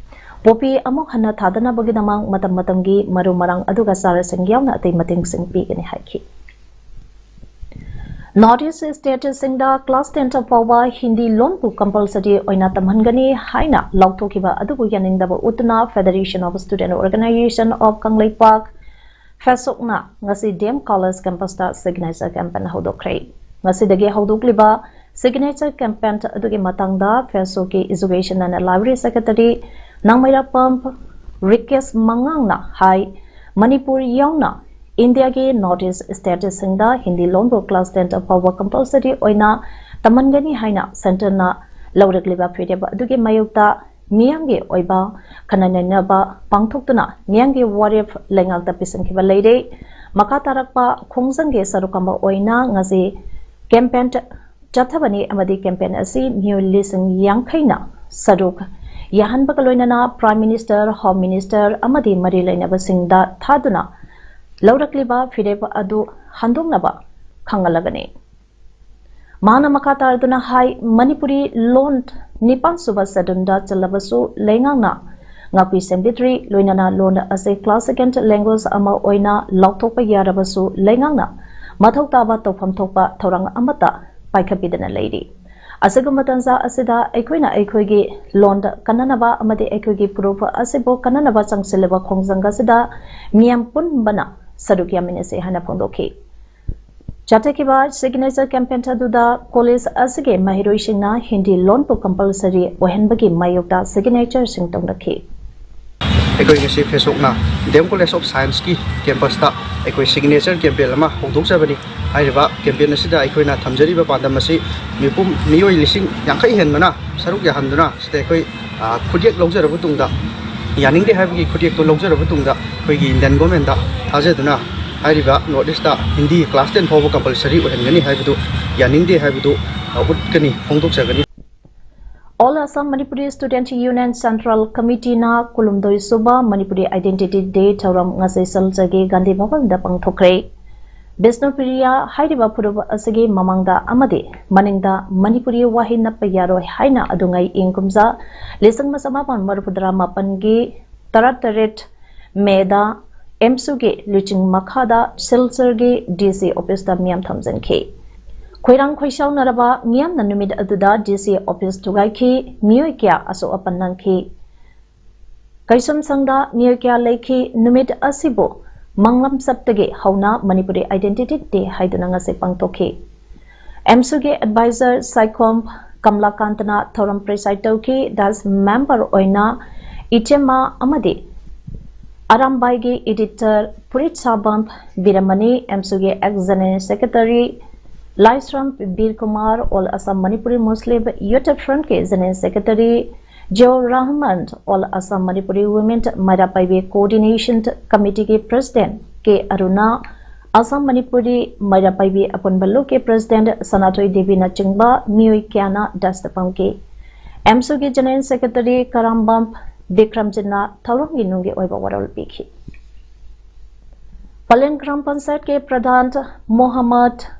ꯄꯣꯄꯤ ꯑꯃꯨꯛ ꯍꯟꯅ ꯊꯥꯗꯅꯕꯒꯤꯗꯃꯛ ꯃꯇꯝ ꯃꯇꯝꯒꯤ ꯃꯔꯨ ꯃꯔꯥꯡ ꯑꯗꯨꯒ ꯆꯥꯔꯁꯤꯡ ꯌꯥꯎꯅ ꯑꯇꯩ ꯃꯇꯦꯡꯁꯤꯡ ꯄꯤꯒꯅꯤ ꯍꯥꯏꯈꯤ꯫ North East stateꯁꯤꯡꯗ class ten ꯐꯥꯎꯕ ꯍꯤꯟꯗꯤ ꯂꯣꯟꯕꯨ compulsory ꯑꯣꯏꯅ ꯇꯝꯍꯟꯒꯅꯤ ꯍꯥꯏꯅ ꯂꯥꯎꯊꯣꯛꯈꯤꯕ ꯑꯗꯨꯕꯨ ꯌꯥꯅꯤꯡꯗꯕ ꯎꯠꯇꯨꯅ Federation of Student Organization of Kangleipak, ꯐꯦꯁꯣꯛꯅ ꯉꯁꯤ D M College campusꯇ signature campaign ꯍꯧꯗꯣꯛꯈ꯭ꯔꯦ꯫ ꯉꯁꯤꯗꯒꯤ ꯍꯧꯗꯣꯛꯂꯤꯕ signature campaign ꯑꯗꯨꯒꯤ ꯃꯇꯥꯡꯗ ꯐꯦꯁꯣꯛꯀꯤ Education and Library Secretary ꯅꯥꯡꯃꯩꯔꯥꯛꯄꯝ ꯔꯤꯀꯦꯁ ꯃꯉꯥꯡꯅ ꯍꯥꯏ, ꯃꯅꯤꯄꯨꯔ ꯌꯥꯎꯅ ꯏꯟꯗꯤꯌꯥꯒꯤ North East stateꯁꯤꯡꯗ ꯍꯤꯟꯗꯤ ꯂꯣꯟꯕꯨ class ten ꯐꯥꯎꯕ compulsory ꯑꯣꯏꯅ ꯇꯝꯍꯟꯒꯅꯤ ꯍꯥꯏꯅ centreꯅ ꯂꯧꯔꯛꯂꯤꯕ ꯐꯤꯔꯦꯞ ꯑꯗꯨꯒꯤ ꯃꯥꯌꯣꯛꯇ ꯃꯤꯌꯥꯝꯒꯤ ꯑꯣꯏꯕ ꯈꯟꯅ ꯅꯩꯅꯕ ꯄꯥꯡꯊꯣꯛꯇꯨꯅ ꯃꯤꯌꯥꯝꯒꯤ ꯋꯥꯔꯦꯞ ꯂꯩꯉꯥꯛꯇ ꯄꯤꯁꯤꯟꯈꯤꯕ ꯂꯩꯔꯦ꯫ ꯃꯈꯥ ꯇꯥꯔꯛꯄ ꯈꯣꯡꯖꯪꯒꯤ ꯁꯔꯨꯛ ꯑꯃ ꯑꯣꯏꯅ ꯉꯁꯤ campaign ꯆꯠꯊꯕꯅꯤ ꯑꯃꯗꯤ campaign ꯑꯁꯤ ꯃꯤꯑꯣꯏ ꯂꯤꯁꯤꯡ ꯌꯥꯡꯈꯩꯅ ꯁꯔꯨꯛ ꯌꯥꯍꯟꯕꯒ ꯂꯣꯏꯅꯅ Prime Minister, Home Minister ꯑꯃꯗꯤ ꯃꯔꯤ ꯂꯩꯅꯕꯁꯤꯡꯗ ꯊꯥꯗꯨꯅ ꯂꯧꯔꯛꯂꯤꯕ ꯐꯤꯔꯦꯞ ꯑꯗꯨ ꯍꯟꯗꯣꯛꯅꯕ ꯈꯪꯍꯜꯂꯒꯅꯤ꯫ ꯃꯥꯅ ꯃꯈꯥ ꯇꯥꯔꯗꯨꯅ ꯍꯥꯏ, ꯃꯅꯤꯄꯨꯔꯤ ꯂꯣꯟ ꯅꯤꯄꯥꯟ ꯁꯨꯕ scheduleꯗ ꯆꯜꯂꯕꯁꯨ ꯂꯩꯉꯥꯛꯅ ꯉꯥꯛꯄꯤ ꯁꯦꯟꯕꯤꯗ꯭ꯔꯤ, ꯂꯣꯏꯅꯅ ꯂꯣꯟ ꯑꯁꯤ class second language ꯑꯃ ꯑꯣꯏꯅ ꯂꯥꯎꯊꯣꯛꯄ ꯌꯥꯔꯕꯁꯨ ꯂꯩꯉꯥꯛꯅ ꯃꯊꯧ ꯇꯥꯕ ꯇꯧꯐꯝ ꯊꯣꯛꯄ ꯊꯧꯔꯥꯡ ꯑꯃꯠꯇ ꯄꯥꯏꯈꯠꯄꯤꯗꯅ ꯂꯩꯔꯤ꯫ ꯑꯁꯤꯒꯨꯝꯕ ꯇꯥꯟꯖꯥ ꯑꯁꯤꯗ ꯑꯩꯈꯣꯏꯅ ꯑꯩꯈꯣꯏꯒꯤ ꯂꯣꯟꯗ ꯀꯟꯅꯅꯕ ꯑꯃꯗꯤ ꯑꯩꯈꯣꯏꯒꯤ ꯐꯨꯔꯨꯞ ꯑꯁꯤꯕꯨ ꯀꯟꯅꯅꯕ ꯆꯪꯁꯤꯜꯂꯤꯕ ꯈꯣꯡꯖꯪ ꯑꯁꯤꯗ ꯃꯤꯌꯥꯝ ꯄꯨꯝꯕꯅ ꯁꯔꯨꯛ ꯌꯥꯃꯤꯟꯅꯁꯤ ꯍꯥꯏꯅ ꯐꯣꯡꯗꯣꯛꯈꯤ꯫ ꯆꯠꯊꯈꯤꯕ signature campaign ꯑꯗꯨꯗ college ꯑꯁꯤꯒꯤ ꯃꯍꯩꯔꯣꯏꯁꯤꯡꯅ ꯍꯤꯟꯗꯤ ꯂꯣꯟꯕꯨ compulsory ꯑꯣꯏꯍꯟꯕꯒꯤ ꯃꯥꯌꯣꯛꯇ signatureꯁꯤꯡ ꯇꯧꯅꯈꯤ꯫ ꯑꯩꯈꯣꯏ ꯉꯁꯤ ꯐꯦꯁꯣꯛꯅ D M College of Scienceꯀꯤ campusꯇ ꯑꯩꯈꯣꯏ signature campaign ꯑꯃ ꯍꯧꯗꯣꯛꯆꯕꯅꯤ꯫ ꯍꯥꯏꯔꯤꯕ campaign ꯑꯁꯤꯗ ꯑꯩꯈꯣꯏꯅ ꯊꯝꯖꯔꯤꯕ ꯄꯥꯟꯗꯝ ꯑꯁꯤ ꯃꯤꯄꯨꯝ ꯃꯤꯑꯣꯏ ꯂꯤꯁꯤꯡ ꯌꯥꯡꯈꯩ ꯍꯦꯟꯕꯅ ꯁꯔꯨꯛ ꯌꯥꯍꯟꯗꯨꯅ ꯁꯤꯗ ꯑꯩꯈꯣꯏ, ꯑ, ꯈꯨꯠꯌꯦꯛ ꯂꯧꯖꯔꯕ ꯇꯨꯡꯗ, ꯌꯥꯅꯤꯡꯗꯦ ꯍꯥꯏꯕꯒꯤ ꯈꯨꯠꯌꯦꯛꯇꯨ ꯂꯧꯖꯔꯕ ꯇꯨꯡꯗ ꯑꯩꯈꯣꯏꯒꯤ Indian governmentꯇ ꯊꯥꯖꯗꯨꯅ ꯍꯥꯏꯔꯤꯕ North Eastꯇ ꯍꯤꯟꯗꯤ class ten ꯐꯥꯎꯕ compulsory ꯑꯣꯏꯍꯟꯒꯅꯤ ꯍꯥꯏꯕꯗꯨ, ꯌꯥꯅꯤꯡꯗꯦ ꯍꯥꯏꯕꯗꯨ, ꯑ, ꯎꯠꯀꯅꯤ, ꯐꯣꯡꯗꯣꯛꯆꯒꯅꯤ꯫ All Assam Manipuri Student Union Central Committeeꯅ ꯀꯨꯟꯍꯨꯝꯗꯣꯏ ꯁꯨꯕ Manipuri Identity Day ꯊꯧꯔꯝ ꯉꯁꯤ ꯁꯤꯜꯆꯔꯒꯤ ꯒꯥꯟꯙꯤ ꯚꯕꯟꯗ ꯄꯥꯡꯊꯣꯛꯈ꯭ꯔꯦ꯫ ꯕꯤꯁꯅꯨꯄ꯭ꯔꯤꯌꯥ ꯍꯥꯏꯔꯤꯕ ꯐꯨꯔꯨꯞ ꯑꯁꯤꯒꯤ ꯃꯃꯥꯡꯗ ꯑꯃꯗꯤ ꯃꯅꯤꯡꯗ ꯃꯅꯤꯄꯨꯔꯤ ꯋꯥꯍꯩ ꯅꯞꯄ ꯌꯥꯔꯣꯏ ꯍꯥꯏꯅ ꯑꯗꯨꯉꯩ ꯏꯪ ꯀꯨꯝꯖꯥ ꯂꯤꯁꯤꯡ ꯑꯃ ꯆꯃꯥꯄꯟ ꯃꯔꯤꯐꯨ ꯇꯔꯥ ꯃꯥꯄꯟꯒꯤ ꯇꯔꯥꯇꯔꯦꯠ ꯃꯦꯗ ꯑꯦꯝꯁꯨꯒꯤ ꯂꯨꯆꯤꯡ ꯃꯈꯥꯗ ꯁꯤꯜꯆꯔꯒꯤ ꯗꯤ ꯁꯤ ꯑꯣꯐꯤꯁꯇ ꯃꯤꯌꯥꯝ ꯊꯝꯖꯤꯟꯈꯤ꯫ ꯈꯣꯏꯔꯥꯡ ꯈꯣꯏꯁꯥꯎꯅꯔꯕ ꯃꯤꯌꯥꯝꯅ ꯅꯨꯃꯤꯠ ꯑꯗꯨꯗ ꯗꯤ ꯁꯤ ꯑꯣꯐꯤꯁ ꯊꯨꯒꯥꯏꯈꯤ꯫ ꯃꯤꯑꯣꯏ ꯀꯌꯥ ꯑꯁꯣꯛ ꯑꯄꯟ ꯅꯪꯈꯤ꯫ ꯀꯩꯁꯨꯝꯁꯪꯗ ꯃꯤꯑꯣꯏ ꯀꯌꯥ ꯂꯩꯈꯤ꯫ ꯅꯨꯃꯤꯠ ꯑꯁꯤꯕꯨ ꯃꯪꯂꯝꯆꯞꯇꯒꯤ ꯍꯧꯅ ꯃꯅꯤꯄꯨꯔꯤ ꯑꯥꯏꯗꯦꯟꯇꯤꯇꯤ ꯗꯦ ꯍꯥꯏꯗꯨꯅ ꯉꯁꯤ ꯄꯥꯡꯊꯣꯛꯈꯤ꯫ ꯑꯦꯝꯁꯨꯒꯤ ꯑꯦꯗꯚꯥꯏꯖꯔ ꯁꯥꯏꯈꯣꯝ ꯀꯃꯂꯥꯀꯥꯟꯇꯅ ꯊꯧꯔꯝ ꯄ꯭ꯔꯤꯁꯥꯏꯗ ꯇꯧꯈꯤ꯫ ꯗꯥꯏꯁ ꯃꯦꯝꯕꯔ ꯑꯣꯏꯅ ꯏꯆꯦꯃ ꯑꯃꯗꯤ ꯑꯔꯥꯝꯕꯥꯏꯒꯤ ꯏꯗꯤꯇꯔ ꯐꯨꯔꯤꯠ ꯁꯥꯕꯝ ꯕꯤꯔꯃꯅꯤ, ꯑꯦꯝꯁꯨꯒꯤ ex general secretary Laishram Bir Kumar, all Assam Manipuri Muslim youth ꯐ꯭ꯔꯟꯠꯀꯤ general secretary Ziaur Rahman, all Assam Manipuri women Meira Paibi coordination ꯀꯃꯤꯇꯤꯒꯤ ꯄ꯭ꯔꯁꯤꯗꯦꯟꯠ ꯀꯦ ꯑꯔꯨꯅꯥ, ꯑꯁꯥꯝ ꯃꯅꯤꯄꯨꯔꯤ ꯃꯩꯔꯥ ꯄꯥꯏꯕꯤ ꯑꯄꯨꯟꯕ ꯂꯨꯞꯀꯤ ꯄ꯭ꯔꯁꯤꯗꯦꯟꯠ ꯁꯅꯥꯊꯣꯏ ꯗꯦꯕꯤꯅꯆꯤꯡꯕ ꯃꯤꯑꯣꯏ ꯀꯌꯥꯅ ꯗꯥꯏꯁꯇ ꯐꯝꯈꯤ꯫ ꯑꯦꯝꯁꯨꯒꯤ ꯖꯦꯅꯔꯦꯜ ꯁꯦꯀ꯭ꯔꯦꯇꯔꯤ ꯀꯔꯥꯝꯕꯝ ꯕꯤꯀ꯭ꯔꯝꯖꯤꯠꯅ ꯊꯧꯔꯝꯒꯤ ꯅꯨꯡꯒꯤ ꯑꯣꯏꯕ ꯋꯥꯔꯣꯜ ꯄꯤꯈꯤ꯫ ꯄꯂꯦꯟ ꯒ꯭ꯔꯥꯝ ꯄꯟꯆꯥꯌꯠꯀꯤ ꯄ꯭ꯔꯙꯥꯟ ꯃꯣꯍꯝꯃꯗ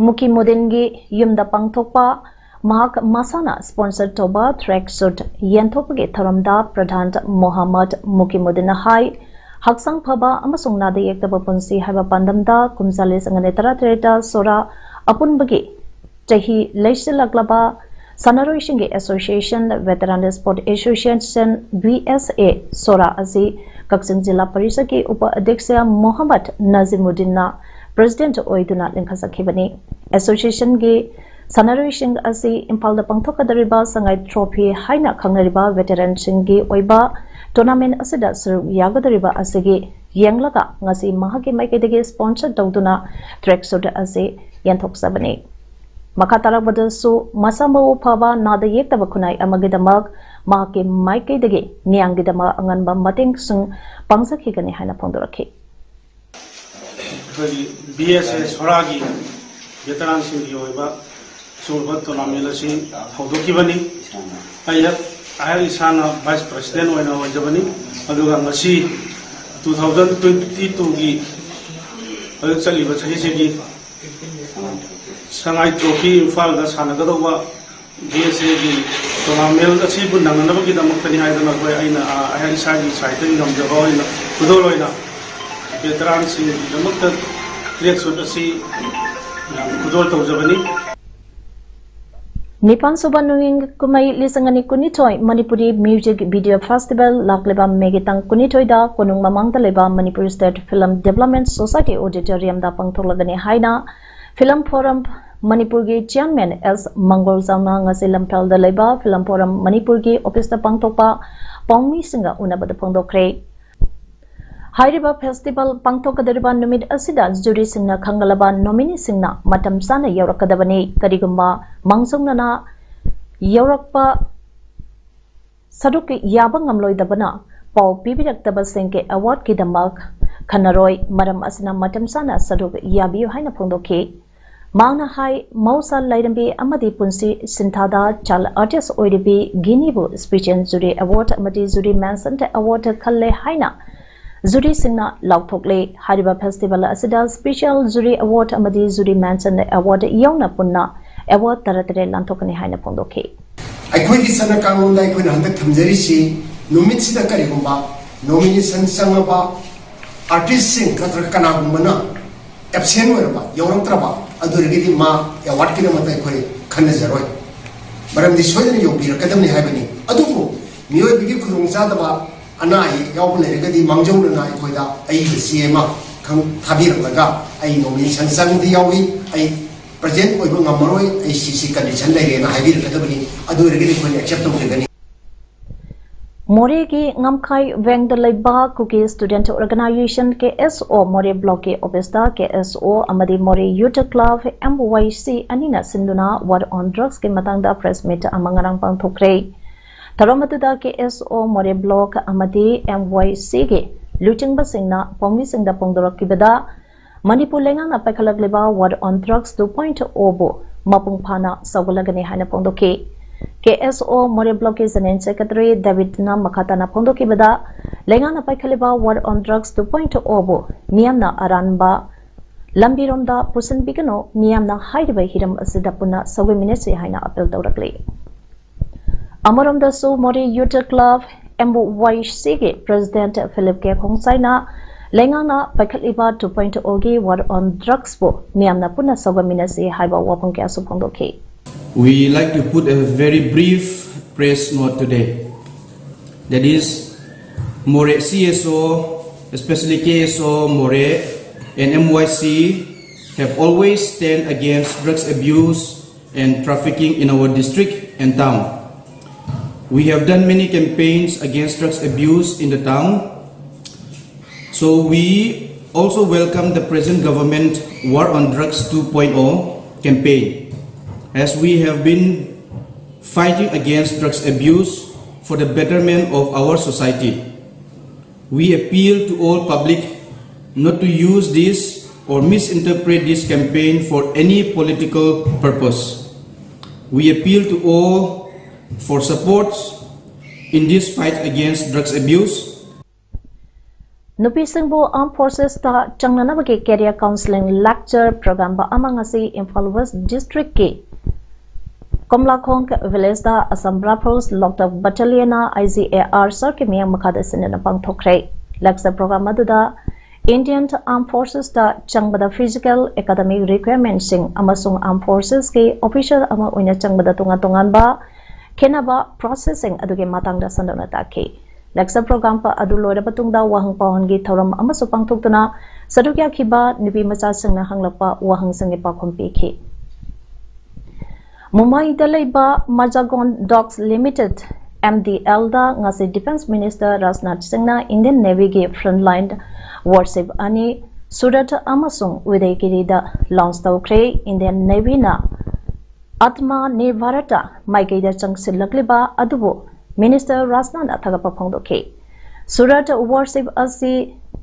ꯃꯨꯀꯤꯃꯨꯗꯤꯟꯒꯤ ꯌꯨꯝꯗ ꯄꯥꯡꯊꯣꯛꯄ ꯃꯍꯥꯛ ꯃꯁꯥꯅ ꯁ꯭ꯄꯣꯟꯁꯔ ꯇꯧꯕ ꯇ꯭ꯔꯦꯛ ꯁꯨꯠ ꯌꯦꯟꯊꯣꯛꯄꯒꯤ ꯊꯧꯔꯝꯗ ꯄ꯭ꯔꯙꯥꯟ ꯃꯣꯍꯝꯃꯗ ꯃꯨꯀꯤꯃꯨꯗꯤꯟꯅ ꯍꯥꯏ, ꯍꯛꯆꯥꯡ ꯐꯕ ꯑꯃꯁꯨꯡ ꯅꯥꯗ ꯌꯦꯛꯇꯕ ꯄꯨꯟꯁꯤ ꯍꯥꯏꯕ ꯄꯥꯟꯗꯝꯗ ꯀꯨꯝꯖꯥ ꯂꯤꯁꯤꯡ ꯑꯅꯤ ꯇꯔꯥꯇꯔꯦꯠꯇ ꯁꯣꯔꯥ ꯑꯄꯨꯟꯕꯒꯤ ꯆꯍꯤ ꯂꯩꯁꯤꯜꯂꯛꯂꯕ ꯁꯥꯟꯅꯔꯣꯏꯁꯤꯡꯒꯤ association, veteran sport association, V S A, Sora ꯑꯁꯤ ꯀꯛꯆꯤꯡ ꯖꯤꯂꯥ ꯄꯔꯤꯁꯠꯀꯤ ꯎꯄ ꯑꯗ꯭ꯌꯛꯁ ꯃꯣꯍꯝꯃꯗ ꯅꯖꯤꯃꯨꯗꯤꯟꯅ ꯄ꯭ꯔꯁꯤꯗꯦꯟꯠ ꯑꯣꯏꯗꯨꯅ ꯂꯤꯡꯈꯠꯆꯈꯤꯕꯅꯤ꯫ ꯑꯦꯁꯣꯁꯤꯌꯦꯁꯟꯒꯤ ꯁꯥꯟꯅꯔꯣꯏꯁꯤꯡ ꯑꯁꯤ ꯏꯝꯐꯥꯜꯗ ꯄꯥꯡꯊꯣꯛꯀꯗꯧꯔꯤꯕ ꯁꯉꯥꯏ ꯇ꯭ꯔꯣꯐꯤ ꯍꯥꯏꯅ ꯈꯪꯅꯔꯤꯕ ꯚꯦꯇꯔꯥꯟꯁꯤꯡꯒꯤ ꯑꯣꯏꯕ ꯇꯣꯔꯅꯥꯃꯦꯟꯠ ꯑꯁꯤꯗ ꯁꯔꯨꯛ ꯌꯥꯒꯗꯧꯔꯤꯕ ꯑꯁꯤꯒꯤ ꯌꯦꯡꯂꯒ ꯉꯁꯤ ꯃꯍꯥꯛꯀꯤ ꯃꯥꯏꯀꯩꯗꯒꯤ ꯁ꯭ꯄꯣꯟꯁꯔ ꯇꯧꯗꯨꯅ ꯇ꯭ꯔꯦꯛ ꯁꯨꯠ ꯑꯁꯤ ꯌꯦꯟꯊꯣꯛꯆꯕꯅꯤ꯫ ꯃꯈꯥ ꯇꯥꯔꯛꯄꯗꯁꯨ ꯃꯁꯥ ꯃꯎ ꯐꯕ, ꯅꯥꯗ ꯌꯦꯛꯇꯕ ꯈꯨꯟꯅꯥꯏ ꯑꯃꯒꯤꯗꯃꯛ ꯃꯍꯥꯛꯀꯤ ꯃꯥꯏꯀꯩꯗꯒꯤ ꯃꯤꯌꯥꯝꯒꯤꯗꯃꯛ ꯑꯉꯟꯕ ꯃꯇꯦꯡꯁꯤꯡ ꯄꯥꯡꯖꯈꯤꯒꯅꯤ ꯍꯥꯏꯅ ꯐꯣꯡꯗꯣꯔꯛꯈꯤ꯫ ꯑꯩꯈꯣꯏꯒꯤ ꯕꯤ ꯑꯦꯁ ꯑꯦ ꯁꯣꯔꯥꯒꯤ ꯚꯦꯇꯔꯥꯟꯁꯤꯡꯒꯤ ꯑꯣꯏꯕ ꯑꯆꯧꯕ ꯇꯣꯔꯅꯥꯃꯦꯟ ꯑꯁꯤ ꯍꯧꯗꯣꯛꯈꯤꯕꯅꯤ꯫ ꯑꯩ ꯑꯩꯍꯥꯛ ꯏꯁꯥꯅ ꯚꯥꯏꯁ ꯄ꯭ꯔꯁꯤꯗꯦꯟ ꯑꯣꯏꯅ ꯑꯣꯏꯖꯕꯅꯤ꯫ ꯑꯗꯨꯒ ꯉꯁꯤ ꯇꯨ ꯊꯥꯎꯖꯟ ꯇ꯭ꯋꯦꯟꯇꯤ ꯇꯨꯒꯤ ꯍꯧꯖꯤꯛ ꯆꯠꯂꯤꯕ ꯆꯍꯤꯁꯤꯒꯤ ꯁꯉꯥꯏ ꯇ꯭ꯔꯣꯐꯤ ꯏꯝꯐꯥꯜꯗ ꯁꯥꯟꯅꯒꯗꯧꯕ ꯕꯤ ꯑꯦꯁ ꯑꯦꯒꯤ ꯇꯣꯔꯅꯥꯃꯦꯟ ꯑꯁꯤꯕꯨ ꯅꯪꯅꯅꯕꯒꯤꯗꯃꯛꯇꯅꯤ ꯍꯥꯏꯗꯅ ꯑꯩꯈꯣꯏ ꯑꯩꯅ ꯑ, ꯑꯩꯍꯥꯛ ꯏꯁꯥꯒꯤ ꯁꯥꯏꯠꯇꯒꯤ ꯉꯝꯖꯕ ꯑꯣꯏꯅ ꯈꯨꯗꯣꯜ ꯑꯣꯏꯅ ꯚꯦꯇꯔꯥꯟꯁꯤꯡꯒꯤꯗꯃꯛꯇ ꯇ꯭ꯔꯦꯛ ꯁꯨꯠ ꯑꯁꯤ ꯈꯨꯗꯣꯜ ꯇꯧꯖꯕꯅꯤ꯫ ꯅꯤꯄꯥꯟꯁꯨꯕ ꯅꯣꯡꯏꯪ ꯀꯨꯝꯍꯩ ꯂꯤꯁꯤꯡ ꯑꯅꯤ ꯀꯨꯟꯅꯤꯊꯣꯏ ꯃꯅꯤꯄꯨꯔꯤ ꯃ꯭ꯌꯨꯖꯤꯛ ꯚꯤꯗꯤꯑꯣ ꯐꯦꯁꯇꯤꯚꯦꯜ ꯂꯥꯛꯂꯤꯕ ꯃꯦꯒꯤ ꯇꯥꯡ ꯀꯨꯟꯅꯤꯊꯣꯏꯗ ꯀꯣꯅꯨꯡ ꯃꯃꯥꯡꯗ ꯂꯩꯕ Manipur state film development society ꯑꯣꯗꯤꯇꯣꯔꯤꯌꯝꯗ ꯄꯥꯡꯊꯣꯛꯂꯒꯅꯤ ꯍꯥꯏꯅ ꯐꯤꯂꯝ ꯐꯣꯔꯝ ꯃꯅꯤꯄꯨꯔꯒꯤ ꯆꯤꯌꯔꯃꯦꯟ ꯑꯦꯁ ꯃꯪꯒꯣꯜꯖꯝꯅ ꯉꯁꯤ ꯂꯝꯐꯦꯜꯗ ꯂꯩꯕ ꯐꯤꯂꯝ ꯐꯣꯔꯝ ꯃꯅꯤꯄꯨꯔꯒꯤ ꯑꯣꯐꯤꯁꯇ ꯄꯥꯡꯊꯣꯛꯄ ꯄꯥꯎꯃꯤꯁꯤꯡꯒ ꯎꯅꯕꯗ ꯐꯣꯡꯗꯣꯛꯈ꯭ꯔꯦ꯫ ꯍꯥꯏꯔꯤꯕ ꯐꯦꯁꯇꯤꯚꯦꯜ ꯄꯥꯡꯊꯣꯛꯀꯗꯧꯔꯤꯕ ꯅꯨꯃꯤꯠ ꯑꯁꯤꯗ ꯖꯨꯔꯤꯁꯤꯡꯅ ꯈꯪꯒꯠꯂꯕ ꯅꯣꯃꯤꯅꯤꯁꯤꯡꯅ ꯃꯇꯝ ꯆꯥꯅ ꯌꯧꯔꯛꯀꯗꯕꯅꯤ꯫ ꯀꯔꯤꯒꯨꯝꯕ ꯃꯥꯡꯖꯧꯅꯅ ꯌꯧꯔꯛꯄ ꯁꯔꯨꯛ ꯌꯥꯕ ꯉꯝꯂꯣꯏꯗꯕꯅ ꯄꯥꯎ ꯄꯤꯕꯤꯔꯛꯇꯕꯁꯤꯡꯒꯤ ꯑꯦꯋꯥꯔꯗꯀꯤꯗꯃꯛ ꯈꯟꯅꯔꯣꯏ꯫ ꯃꯔꯝ ꯑꯁꯤꯅ ꯃꯇꯝ ꯆꯥꯅ ꯁꯔꯨꯛ ꯌꯥꯕꯤꯌꯨ ꯍꯥꯏꯅ ꯐꯣꯡꯗꯣꯛꯈꯤ꯫ ꯃꯍꯥꯛꯅ ꯍꯥꯏ, ꯃꯍꯧꯁꯥ ꯂꯥꯏꯔꯦꯝꯕꯤ ꯑꯃꯗꯤ ꯄꯨꯟꯁꯤ ꯁꯤꯟꯊꯥꯗ ꯆꯥꯏꯜ ꯑꯥꯔꯇꯤꯁ ꯑꯣꯏꯔꯤꯕꯤ ꯒꯤꯅꯤꯕꯨ ꯁ꯭ꯄꯤꯁꯤꯌꯦꯜ ꯖꯨꯔꯤ ꯑꯦꯋꯥꯔꯗ ꯑꯃꯗꯤ ꯖꯨꯔꯤ ꯃꯦꯟꯁꯟ ꯑꯦꯋꯥꯔꯗ ꯈꯜꯂꯦ ꯍꯥꯏꯅ ꯖꯨꯔꯤꯁꯤꯡꯅ ꯂꯥꯎꯊꯣꯛꯂꯦ꯫ ꯍꯥꯏꯔꯤꯕ ꯐꯦꯁꯇꯤꯚꯦꯜ ꯑꯁꯤꯗ ꯁ꯭ꯄꯤꯁꯤꯌꯦꯜ ꯖꯨꯔꯤ ꯑꯦꯋꯥꯔꯗ ꯑꯃꯗꯤ ꯖꯨꯔꯤ ꯃꯦꯟꯁꯟ ꯑꯦꯋꯥꯔꯗ ꯌꯥꯎꯅ ꯄꯨꯟꯅ ꯑꯦꯋꯥꯔꯗ ꯇꯔꯥꯇꯔꯦꯠ ꯂꯥꯟꯊꯣꯛꯀꯅꯤ ꯍꯥꯏꯅ ꯐꯣꯡꯗꯣꯛꯈꯤ꯫ ꯑꯩꯈꯣꯏꯒꯤ ꯆꯠꯅ ꯀꯥꯡꯂꯣꯟꯗ ꯑꯩꯈꯣꯏꯅ ꯍꯟꯗꯛ ꯊꯝꯖꯔꯤꯁꯤ, ꯅꯨꯃꯤꯠꯁꯤꯗ ꯀꯔꯤꯒꯨꯝꯕ ꯅꯣꯃꯤꯅꯦꯁꯟ ꯆꯪꯉꯕ ꯑꯥꯔꯇꯤꯁꯁꯤꯡ ꯅꯠꯇ꯭ꯔꯒ ꯀꯅꯥꯒꯨꯝꯕꯅ ꯑꯦꯕꯁꯦꯟ ꯑꯣꯏꯔꯕ, ꯌꯧꯔꯛꯇ꯭ꯔꯕ, ꯑꯗꯨ ꯑꯣꯏꯔꯒꯗꯤ ꯃꯥ ꯑꯦꯋꯥꯔꯗꯀꯤꯗꯃꯛꯇ ꯑꯩꯈꯣꯏ ꯈꯟꯅꯖꯔꯣꯏ꯫ ꯃꯔꯝꯗꯤ ꯁꯣꯏꯗꯅ ꯌꯧꯕꯤꯔꯛꯀꯗꯕꯅꯤ ꯍꯥꯏꯕꯅꯤ꯫ ꯑꯗꯨꯕꯨ ꯃꯤꯑꯣꯏꯕꯒꯤ ꯈꯨꯗꯣꯡꯆꯥꯗꯕ, ꯑꯅꯥ ꯑꯌꯦꯛ ꯌꯥꯎꯕ ꯂꯩꯔꯒꯗꯤ ꯃꯥꯡꯖꯧꯅꯅ ꯑꯩꯈꯣꯏꯗ ꯑꯏꯕ ꯆꯦ ꯑꯃ ꯈꯪ ꯊꯥꯕꯤꯔꯛꯂꯒ ꯑꯩ ꯅꯣꯃꯤꯅꯦꯁꯟ ꯆꯪꯕꯗꯤ ꯌꯥꯎꯏ, ꯑꯩ ꯄ꯭ꯔꯖꯦꯟ ꯑꯣꯏꯕ ꯉꯝꯃꯔꯣꯏ, ꯑꯩ ꯁꯤ ꯁꯤ ꯀꯟꯗꯤꯁꯟ ꯂꯩꯔꯦꯅ ꯍꯥꯏꯕꯤꯔꯛꯀꯗꯕꯅꯤ꯫ ꯑꯗꯨ ꯑꯣꯏꯔꯒꯗꯤ ꯑꯩꯈꯣꯏꯅ ꯑꯦꯛꯁꯦꯞ ꯇꯧꯖꯒꯅꯤ꯫ ꯃꯣꯔꯦꯒꯤ ꯉꯝꯈꯥꯏ ꯋꯦꯡꯗ ꯂꯩꯕ ꯀꯨꯀꯤ ꯁ꯭ꯇꯨꯗꯦꯟꯠ ꯑꯣꯔꯒꯅꯥꯏꯖꯦꯁꯟ, ꯀꯦ ꯑꯦꯁ ꯑꯣ, ꯃꯣꯔꯦ ꯕ꯭ꯂꯣꯛꯀꯤ ꯑꯣꯐꯤꯁꯇ ꯀꯦ ꯑꯦꯁ ꯑꯣ ꯑꯃꯗꯤ ꯃꯣꯔꯦ ꯌꯨꯊ ꯀ꯭ꯂꯕ, ꯑꯦꯝ ꯋꯥꯏ ꯁꯤ, ꯑꯅꯤꯅ ꯁꯤꯟꯗꯨꯅ ꯋꯥꯔ ꯑꯣꯟ ꯗ꯭ꯔꯒꯁꯀꯤ ꯃꯇꯥꯡꯗ ꯄ꯭ꯔꯦꯁ ꯃꯤꯠ ꯑꯃ ꯉꯔꯥꯡ ꯄꯥꯡꯊꯣꯛꯈ꯭ꯔꯦ꯫ ꯊꯧꯔꯝ ꯑꯗꯨꯗ ꯀꯦ ꯑꯦꯁ ꯑꯣ ꯃꯣꯔꯦ ꯕ꯭ꯂꯣꯛ ꯑꯃꯗꯤ ꯑꯦꯝ ꯋꯥꯏ ꯁꯤꯒꯤ ꯂꯨꯆꯤꯡꯕꯁꯤꯡꯅ ꯄꯥꯎꯃꯤꯁꯤꯡꯗ ꯐꯣꯡꯗꯣꯔꯛꯈꯤꯕꯗ, ꯃꯅꯤꯄꯨꯔ ꯂꯩꯉꯥꯛꯅ ꯄꯥꯏꯈꯠꯂꯛꯂꯤꯕ ꯋꯥꯔ ꯑꯣꯟ ꯗ꯭ꯔꯒꯁ ꯇꯨ ꯄꯣꯏꯟꯠ ꯑꯣꯕꯨ ꯃꯄꯨꯡ ꯐꯥꯅ ꯁꯧꯒꯠꯂꯒꯅꯤ ꯍꯥꯏꯅ ꯐꯣꯡꯗꯣꯛꯈꯤ꯫ ꯀꯦ ꯑꯦꯁ ꯑꯣ ꯃꯣꯔꯦ ꯕ꯭ꯂꯣꯛꯀꯤ ꯖꯦꯅꯔꯦꯜ ꯁꯦꯀ꯭ꯔꯦꯇꯔꯤ ꯗꯦꯕꯤꯗꯅ ꯃꯈꯥ ꯇꯥꯅ ꯐꯣꯡꯗꯣꯛꯈꯤꯕꯗ, ꯂꯩꯉꯥꯛꯅ ꯄꯥꯏꯈꯠꯂꯤꯕ ꯋꯥꯔ ꯑꯣꯟ ꯗ꯭ꯔꯒꯁ ꯇꯨ ꯄꯣꯏꯟꯠ ꯑꯣꯕꯨ ꯃꯤꯌꯥꯝꯅ ꯑꯔꯥꯟꯕ ꯂꯝꯕꯤꯔꯣꯝꯗ ꯄꯨꯁꯤꯟꯕꯤꯒꯅꯨ, ꯃꯤꯌꯥꯝꯅ ꯍꯥꯏꯔꯤꯕ ꯍꯤꯔꯝ ꯑꯁꯤꯗ ꯄꯨꯟꯅ ꯁꯧꯒꯠꯃꯤꯟꯅꯁꯤ ꯍꯥꯏꯅ ꯑꯄꯤꯜ ꯇꯧꯔꯛꯂꯤ꯫ ꯑꯃꯔꯣꯝꯗꯁꯨ ꯃꯣꯔꯦ ꯌꯨꯠ ꯀ꯭ꯂꯕ, ꯑꯦꯝ ꯋꯥꯏ ꯁꯤꯒꯤ ꯄ꯭ꯔꯦꯁꯤꯗꯦꯟꯠ ꯐꯤꯂꯤꯞ ꯀꯦ ꯈꯣꯡꯁꯥꯏꯅ ꯂꯩꯉꯥꯛꯅ ꯄꯥꯏꯈꯠꯂꯤꯕ two point O ꯒꯤ war on drugsꯄꯨ ꯃꯤꯌꯥꯝꯅ ꯄꯨꯟꯅ ꯁꯧꯒꯠꯃꯤꯟꯅꯁꯤ ꯍꯥꯏꯕ ꯋꯥꯐꯝ ꯀꯌꯥꯁꯨ ꯐꯣꯡꯗꯣꯛꯈꯤ꯫ We like to put a very brief press note today. That is, Moreh C S O, especially K S O Moreh and M Y C, have always stand against drugs abuse and trafficking in our district and town. We have done many campaigns against drugs abuse in the town. So we also welcome the present government War on Drugs two point O campaign, as we have been fighting against drugs abuse for the betterment of our society. We appeal to all public not to use this or misinterpret this campaign for any political purpose. We appeal to all for support in this fight against drugs abuse. ꯅꯨꯄꯤꯁꯤꯡꯕꯨ Armed Forcesꯇ ꯆꯪꯅꯅꯕꯒꯤ career counselling lecture programme ꯑꯃ ꯉꯁꯤ Imphal West Districtꯀꯤ ꯀꯣꯝꯂꯥꯈꯣꯡ villageꯇ Assam Rifles Loktak Battalionꯅ I G A R Circle ꯀꯤ ꯃꯤꯠꯌꯦꯡ ꯃꯈꯥꯗ ꯁꯤꯟꯗꯨꯅ ꯄꯥꯡꯊꯣꯛꯈ꯭ꯔꯦ꯫ Lecture programme ꯑꯗꯨꯗ Indian Armed Forcesꯇ ꯆꯪꯕꯗ physical, academic requirementꯁꯤꯡ ꯑꯃꯁꯨꯡ Armed Forcesꯀꯤ officer ꯑꯃ ꯑꯣꯏꯅ ꯆꯪꯕꯗ ꯇꯣꯉꯥꯟ ꯇꯣꯉꯥꯟꯕ ꯈꯦꯠꯅꯕ processꯁꯤꯡ ꯑꯗꯨꯒꯤ ꯃꯇꯥꯡꯗ ꯁꯟꯗꯣꯛꯅ ꯇꯥꯛꯈꯤ꯫ Lecture programme ꯑꯗꯨ ꯂꯣꯏꯔꯕ ꯃꯇꯨꯡꯗ ꯋꯥꯍꯪ ꯄꯥꯎꯍꯪꯒꯤ ꯊꯧꯔꯝ ꯑꯃꯁꯨ ꯄꯥꯡꯊꯣꯛꯇꯨꯅ ꯁꯔꯨꯛ ꯌꯥꯈꯤꯕ ꯅꯨꯄꯤ ꯃꯆꯥꯁꯤꯡꯅ ꯍꯪꯂꯛꯄ ꯋꯥꯍꯪꯁꯤꯡꯒꯤ ꯄꯥꯎꯈꯨꯝ ꯄꯤꯈꯤ꯫ ꯃꯨꯝꯕꯥꯏꯗ ꯂꯩꯕ Mazagon Docks Limited, M D Lꯗ ꯉꯁꯤ Defence Minister ꯔꯥꯖꯅꯥꯊ ꯁꯤꯡꯅ Indian Navyꯒꯤ frontline warship ꯑꯅꯤ ꯁꯨꯔꯠ ꯑꯃꯁꯨꯡ ꯎꯗꯌꯒꯤꯔꯤꯗ launch ꯇꯧꯈ꯭ꯔꯦ꯫ Indian Navyꯅ Atmanirbharta ꯃꯥꯏꯀꯩꯗ ꯆꯪꯁꯤꯜꯂꯛꯂꯤꯕ ꯑꯗꯨꯕꯨ Minister ꯔꯥꯖꯅꯥꯊꯅ ꯊꯥꯒꯠꯄ ꯐꯣꯡꯗꯣꯛꯈꯤ꯫ ꯁꯨꯔꯠ warship ꯑꯁꯤ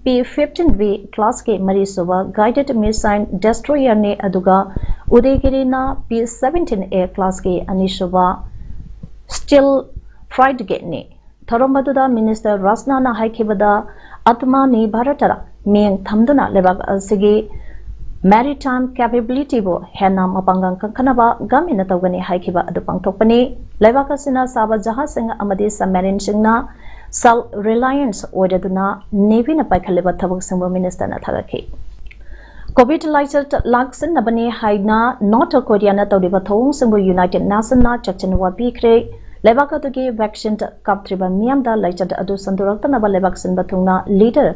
P fifteen V classꯀꯤ ꯃꯔꯤꯁꯨꯕ guided missile destroyerꯅꯤ, ꯑꯗꯨꯒ ꯎꯗꯌꯒꯤꯔꯤꯅ P seventeen A classꯀꯤ ꯑꯅꯤꯁꯨꯕ stealth frigateꯅꯤ꯫ ꯊꯧꯔꯝ ꯑꯗꯨꯗ Minister ꯔꯥꯖꯅꯥꯊꯅ ꯍꯥꯏꯈꯤꯕꯗ, Atmanirbharta ꯃꯤꯠꯌꯦꯡ ꯊꯝꯗꯨꯅ ꯂꯩꯕꯥꯛ ꯑꯁꯤꯒꯤ Maritime capability ꯕꯨ ꯍꯦꯟꯅ ꯃꯄꯥꯡꯒꯜ ꯀꯟꯈꯠꯅꯕ ꯒꯃꯦꯟꯅ ꯇꯧꯒꯅꯤ ꯍꯥꯏꯈꯤꯕ ꯑꯗꯨ ꯄꯥꯡꯊꯣꯛꯄꯅꯤ꯫ ꯂꯩꯕꯥꯛ ꯑꯁꯤꯅ ꯁꯥꯕ ꯖꯍꯥꯖꯁꯤꯡ ꯑꯃꯗꯤ submarine ꯁꯤꯡꯅ self reliance ꯑꯣꯏꯔꯗꯨꯅ Navy ꯅ ꯄꯥꯏꯈꯠꯂꯤꯕ ꯊꯕꯛꯁꯤꯡꯕꯨ minister ꯅ ꯊꯥꯒꯠꯈꯤ꯫ COVID ꯂꯥꯏꯆꯠ ꯂꯥꯛꯁꯤꯟꯅꯕꯅꯤ ꯍꯥꯏꯅ North Korea ꯅ ꯇꯧꯔꯤꯕ ꯊꯧꯑꯣꯡꯁꯤꯡꯕꯨ United Nation ꯅ ꯆꯦꯛꯁꯤꯟ ꯋꯥ ꯄꯤꯈ꯭ꯔꯦ꯫ ꯂꯩꯕꯥꯛ ꯑꯗꯨꯒꯤ vaccine ꯀꯥꯞꯇ꯭ꯔꯤꯕ ꯃꯤꯌꯥꯝꯗ ꯂꯥꯏꯆꯠ ꯑꯗꯨ ꯁꯟꯗꯣꯔꯛꯇꯅꯕ ꯂꯩꯕꯥꯛ ꯁꯤꯟꯕ ꯊꯨꯡꯅ leader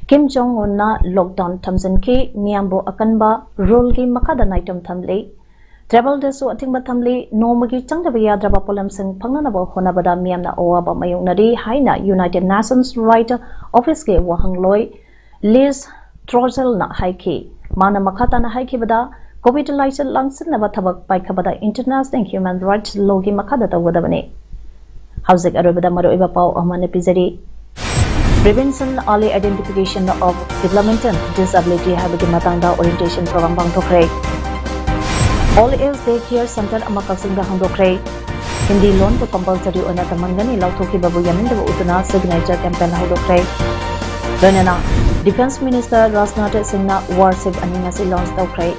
Kim Jong Un ꯅ lockdown ꯊꯝꯖꯤꯟꯈꯤ꯫ ꯃꯤꯌꯥꯝꯕꯨ ꯑꯀꯟꯕ rule ꯒꯤ ꯃꯈꯥꯗ ꯅꯥꯏꯇꯣꯝ ꯊꯝꯂꯤ꯫ Travel ꯗꯁꯨ ꯑꯊꯤꯡꯕ ꯊꯝꯂꯤ꯫ ꯅꯣꯡꯃꯒꯤ ꯆꯪꯗꯕ ꯌꯥꯗ꯭ꯔꯕ ꯄꯣꯠꯂꯝꯁꯤꯡ ꯐꯪꯅꯅꯕ ꯍꯣꯠꯅꯕꯗ ꯃꯤꯌꯥꯝꯅ ꯑꯋꯥꯕ ꯃꯥꯌꯣꯛꯅꯔꯤ ꯍꯥꯏꯅ United Nations Right Office ꯀꯤ ꯋꯥꯍꯪꯂꯣꯏ Liz Throssell ꯅ ꯍꯥꯏꯈꯤ꯫ ꯃꯥꯅ ꯃꯈꯥ ꯇꯥꯅ ꯍꯥꯏꯈꯤꯕꯗ, COVID ꯂꯥꯏꯆꯠ ꯂꯥꯡꯁꯤꯟꯅꯕ ꯊꯕꯛ ꯄꯥꯏꯈꯠꯄꯗ International Human Rights Law ꯒꯤ ꯃꯈꯥꯗ ꯇꯧꯒꯗꯕꯅꯤ꯫ ꯍꯧꯖꯤꯛ ꯑꯔꯣꯏꯕꯗ ꯃꯔꯨꯑꯣꯏꯕ ꯄꯥꯎ ꯑꯃꯅ ꯄꯤꯖꯔꯤ꯫ Prevention, Early Identification of Developmental Disability ꯍꯥꯏꯕꯒꯤ ꯃꯇꯥꯡꯗ orientation program ꯄꯥꯡꯊꯣꯛꯈ꯭ꯔꯦ꯫ All Age Day Care Center ꯑꯃ ꯀꯛꯆꯤꯡꯗ ꯍꯥꯡꯗꯣꯛꯈ꯭ꯔꯦ꯫ ꯍꯤꯟꯗꯤ ꯂꯣꯟꯕꯨ compulsory ꯑꯣꯏꯅ ꯇꯝꯍꯟꯒꯅꯤ ꯂꯥꯎꯊꯣꯛꯈꯤꯕꯕꯨ ꯌꯥꯅꯤꯡꯗꯕ ꯎꯠꯇꯨꯅ signature campaign ꯍꯧꯗꯣꯛꯈ꯭ꯔꯦ꯫ ꯂꯣꯏꯅꯅ Defence Minister ꯔꯥꯖꯅꯥꯊ ꯁꯤꯡꯅ warship ꯑꯅꯤ ꯉꯁꯤ launch ꯇꯧꯈ꯭ꯔꯦ꯫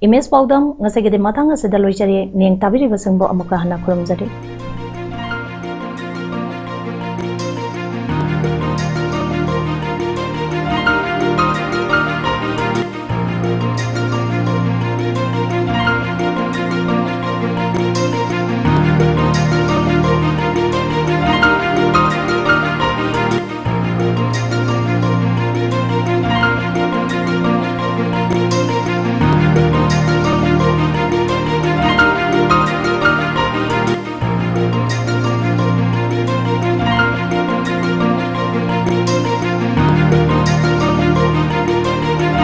Image ꯄꯥꯎꯗꯝ ꯉꯁꯤꯒꯤꯗꯤ ꯃꯇꯥꯡ ꯑꯁꯤꯗ ꯂꯣꯏꯖꯔꯦ꯫ ꯃꯤꯠꯌꯦꯡ ꯇꯥꯕꯤꯔꯤꯕꯁꯤꯡꯕꯨ ꯑꯃꯨꯛꯀ ꯍꯟꯅ ꯈꯨꯔꯨꯝꯖꯔꯤ꯫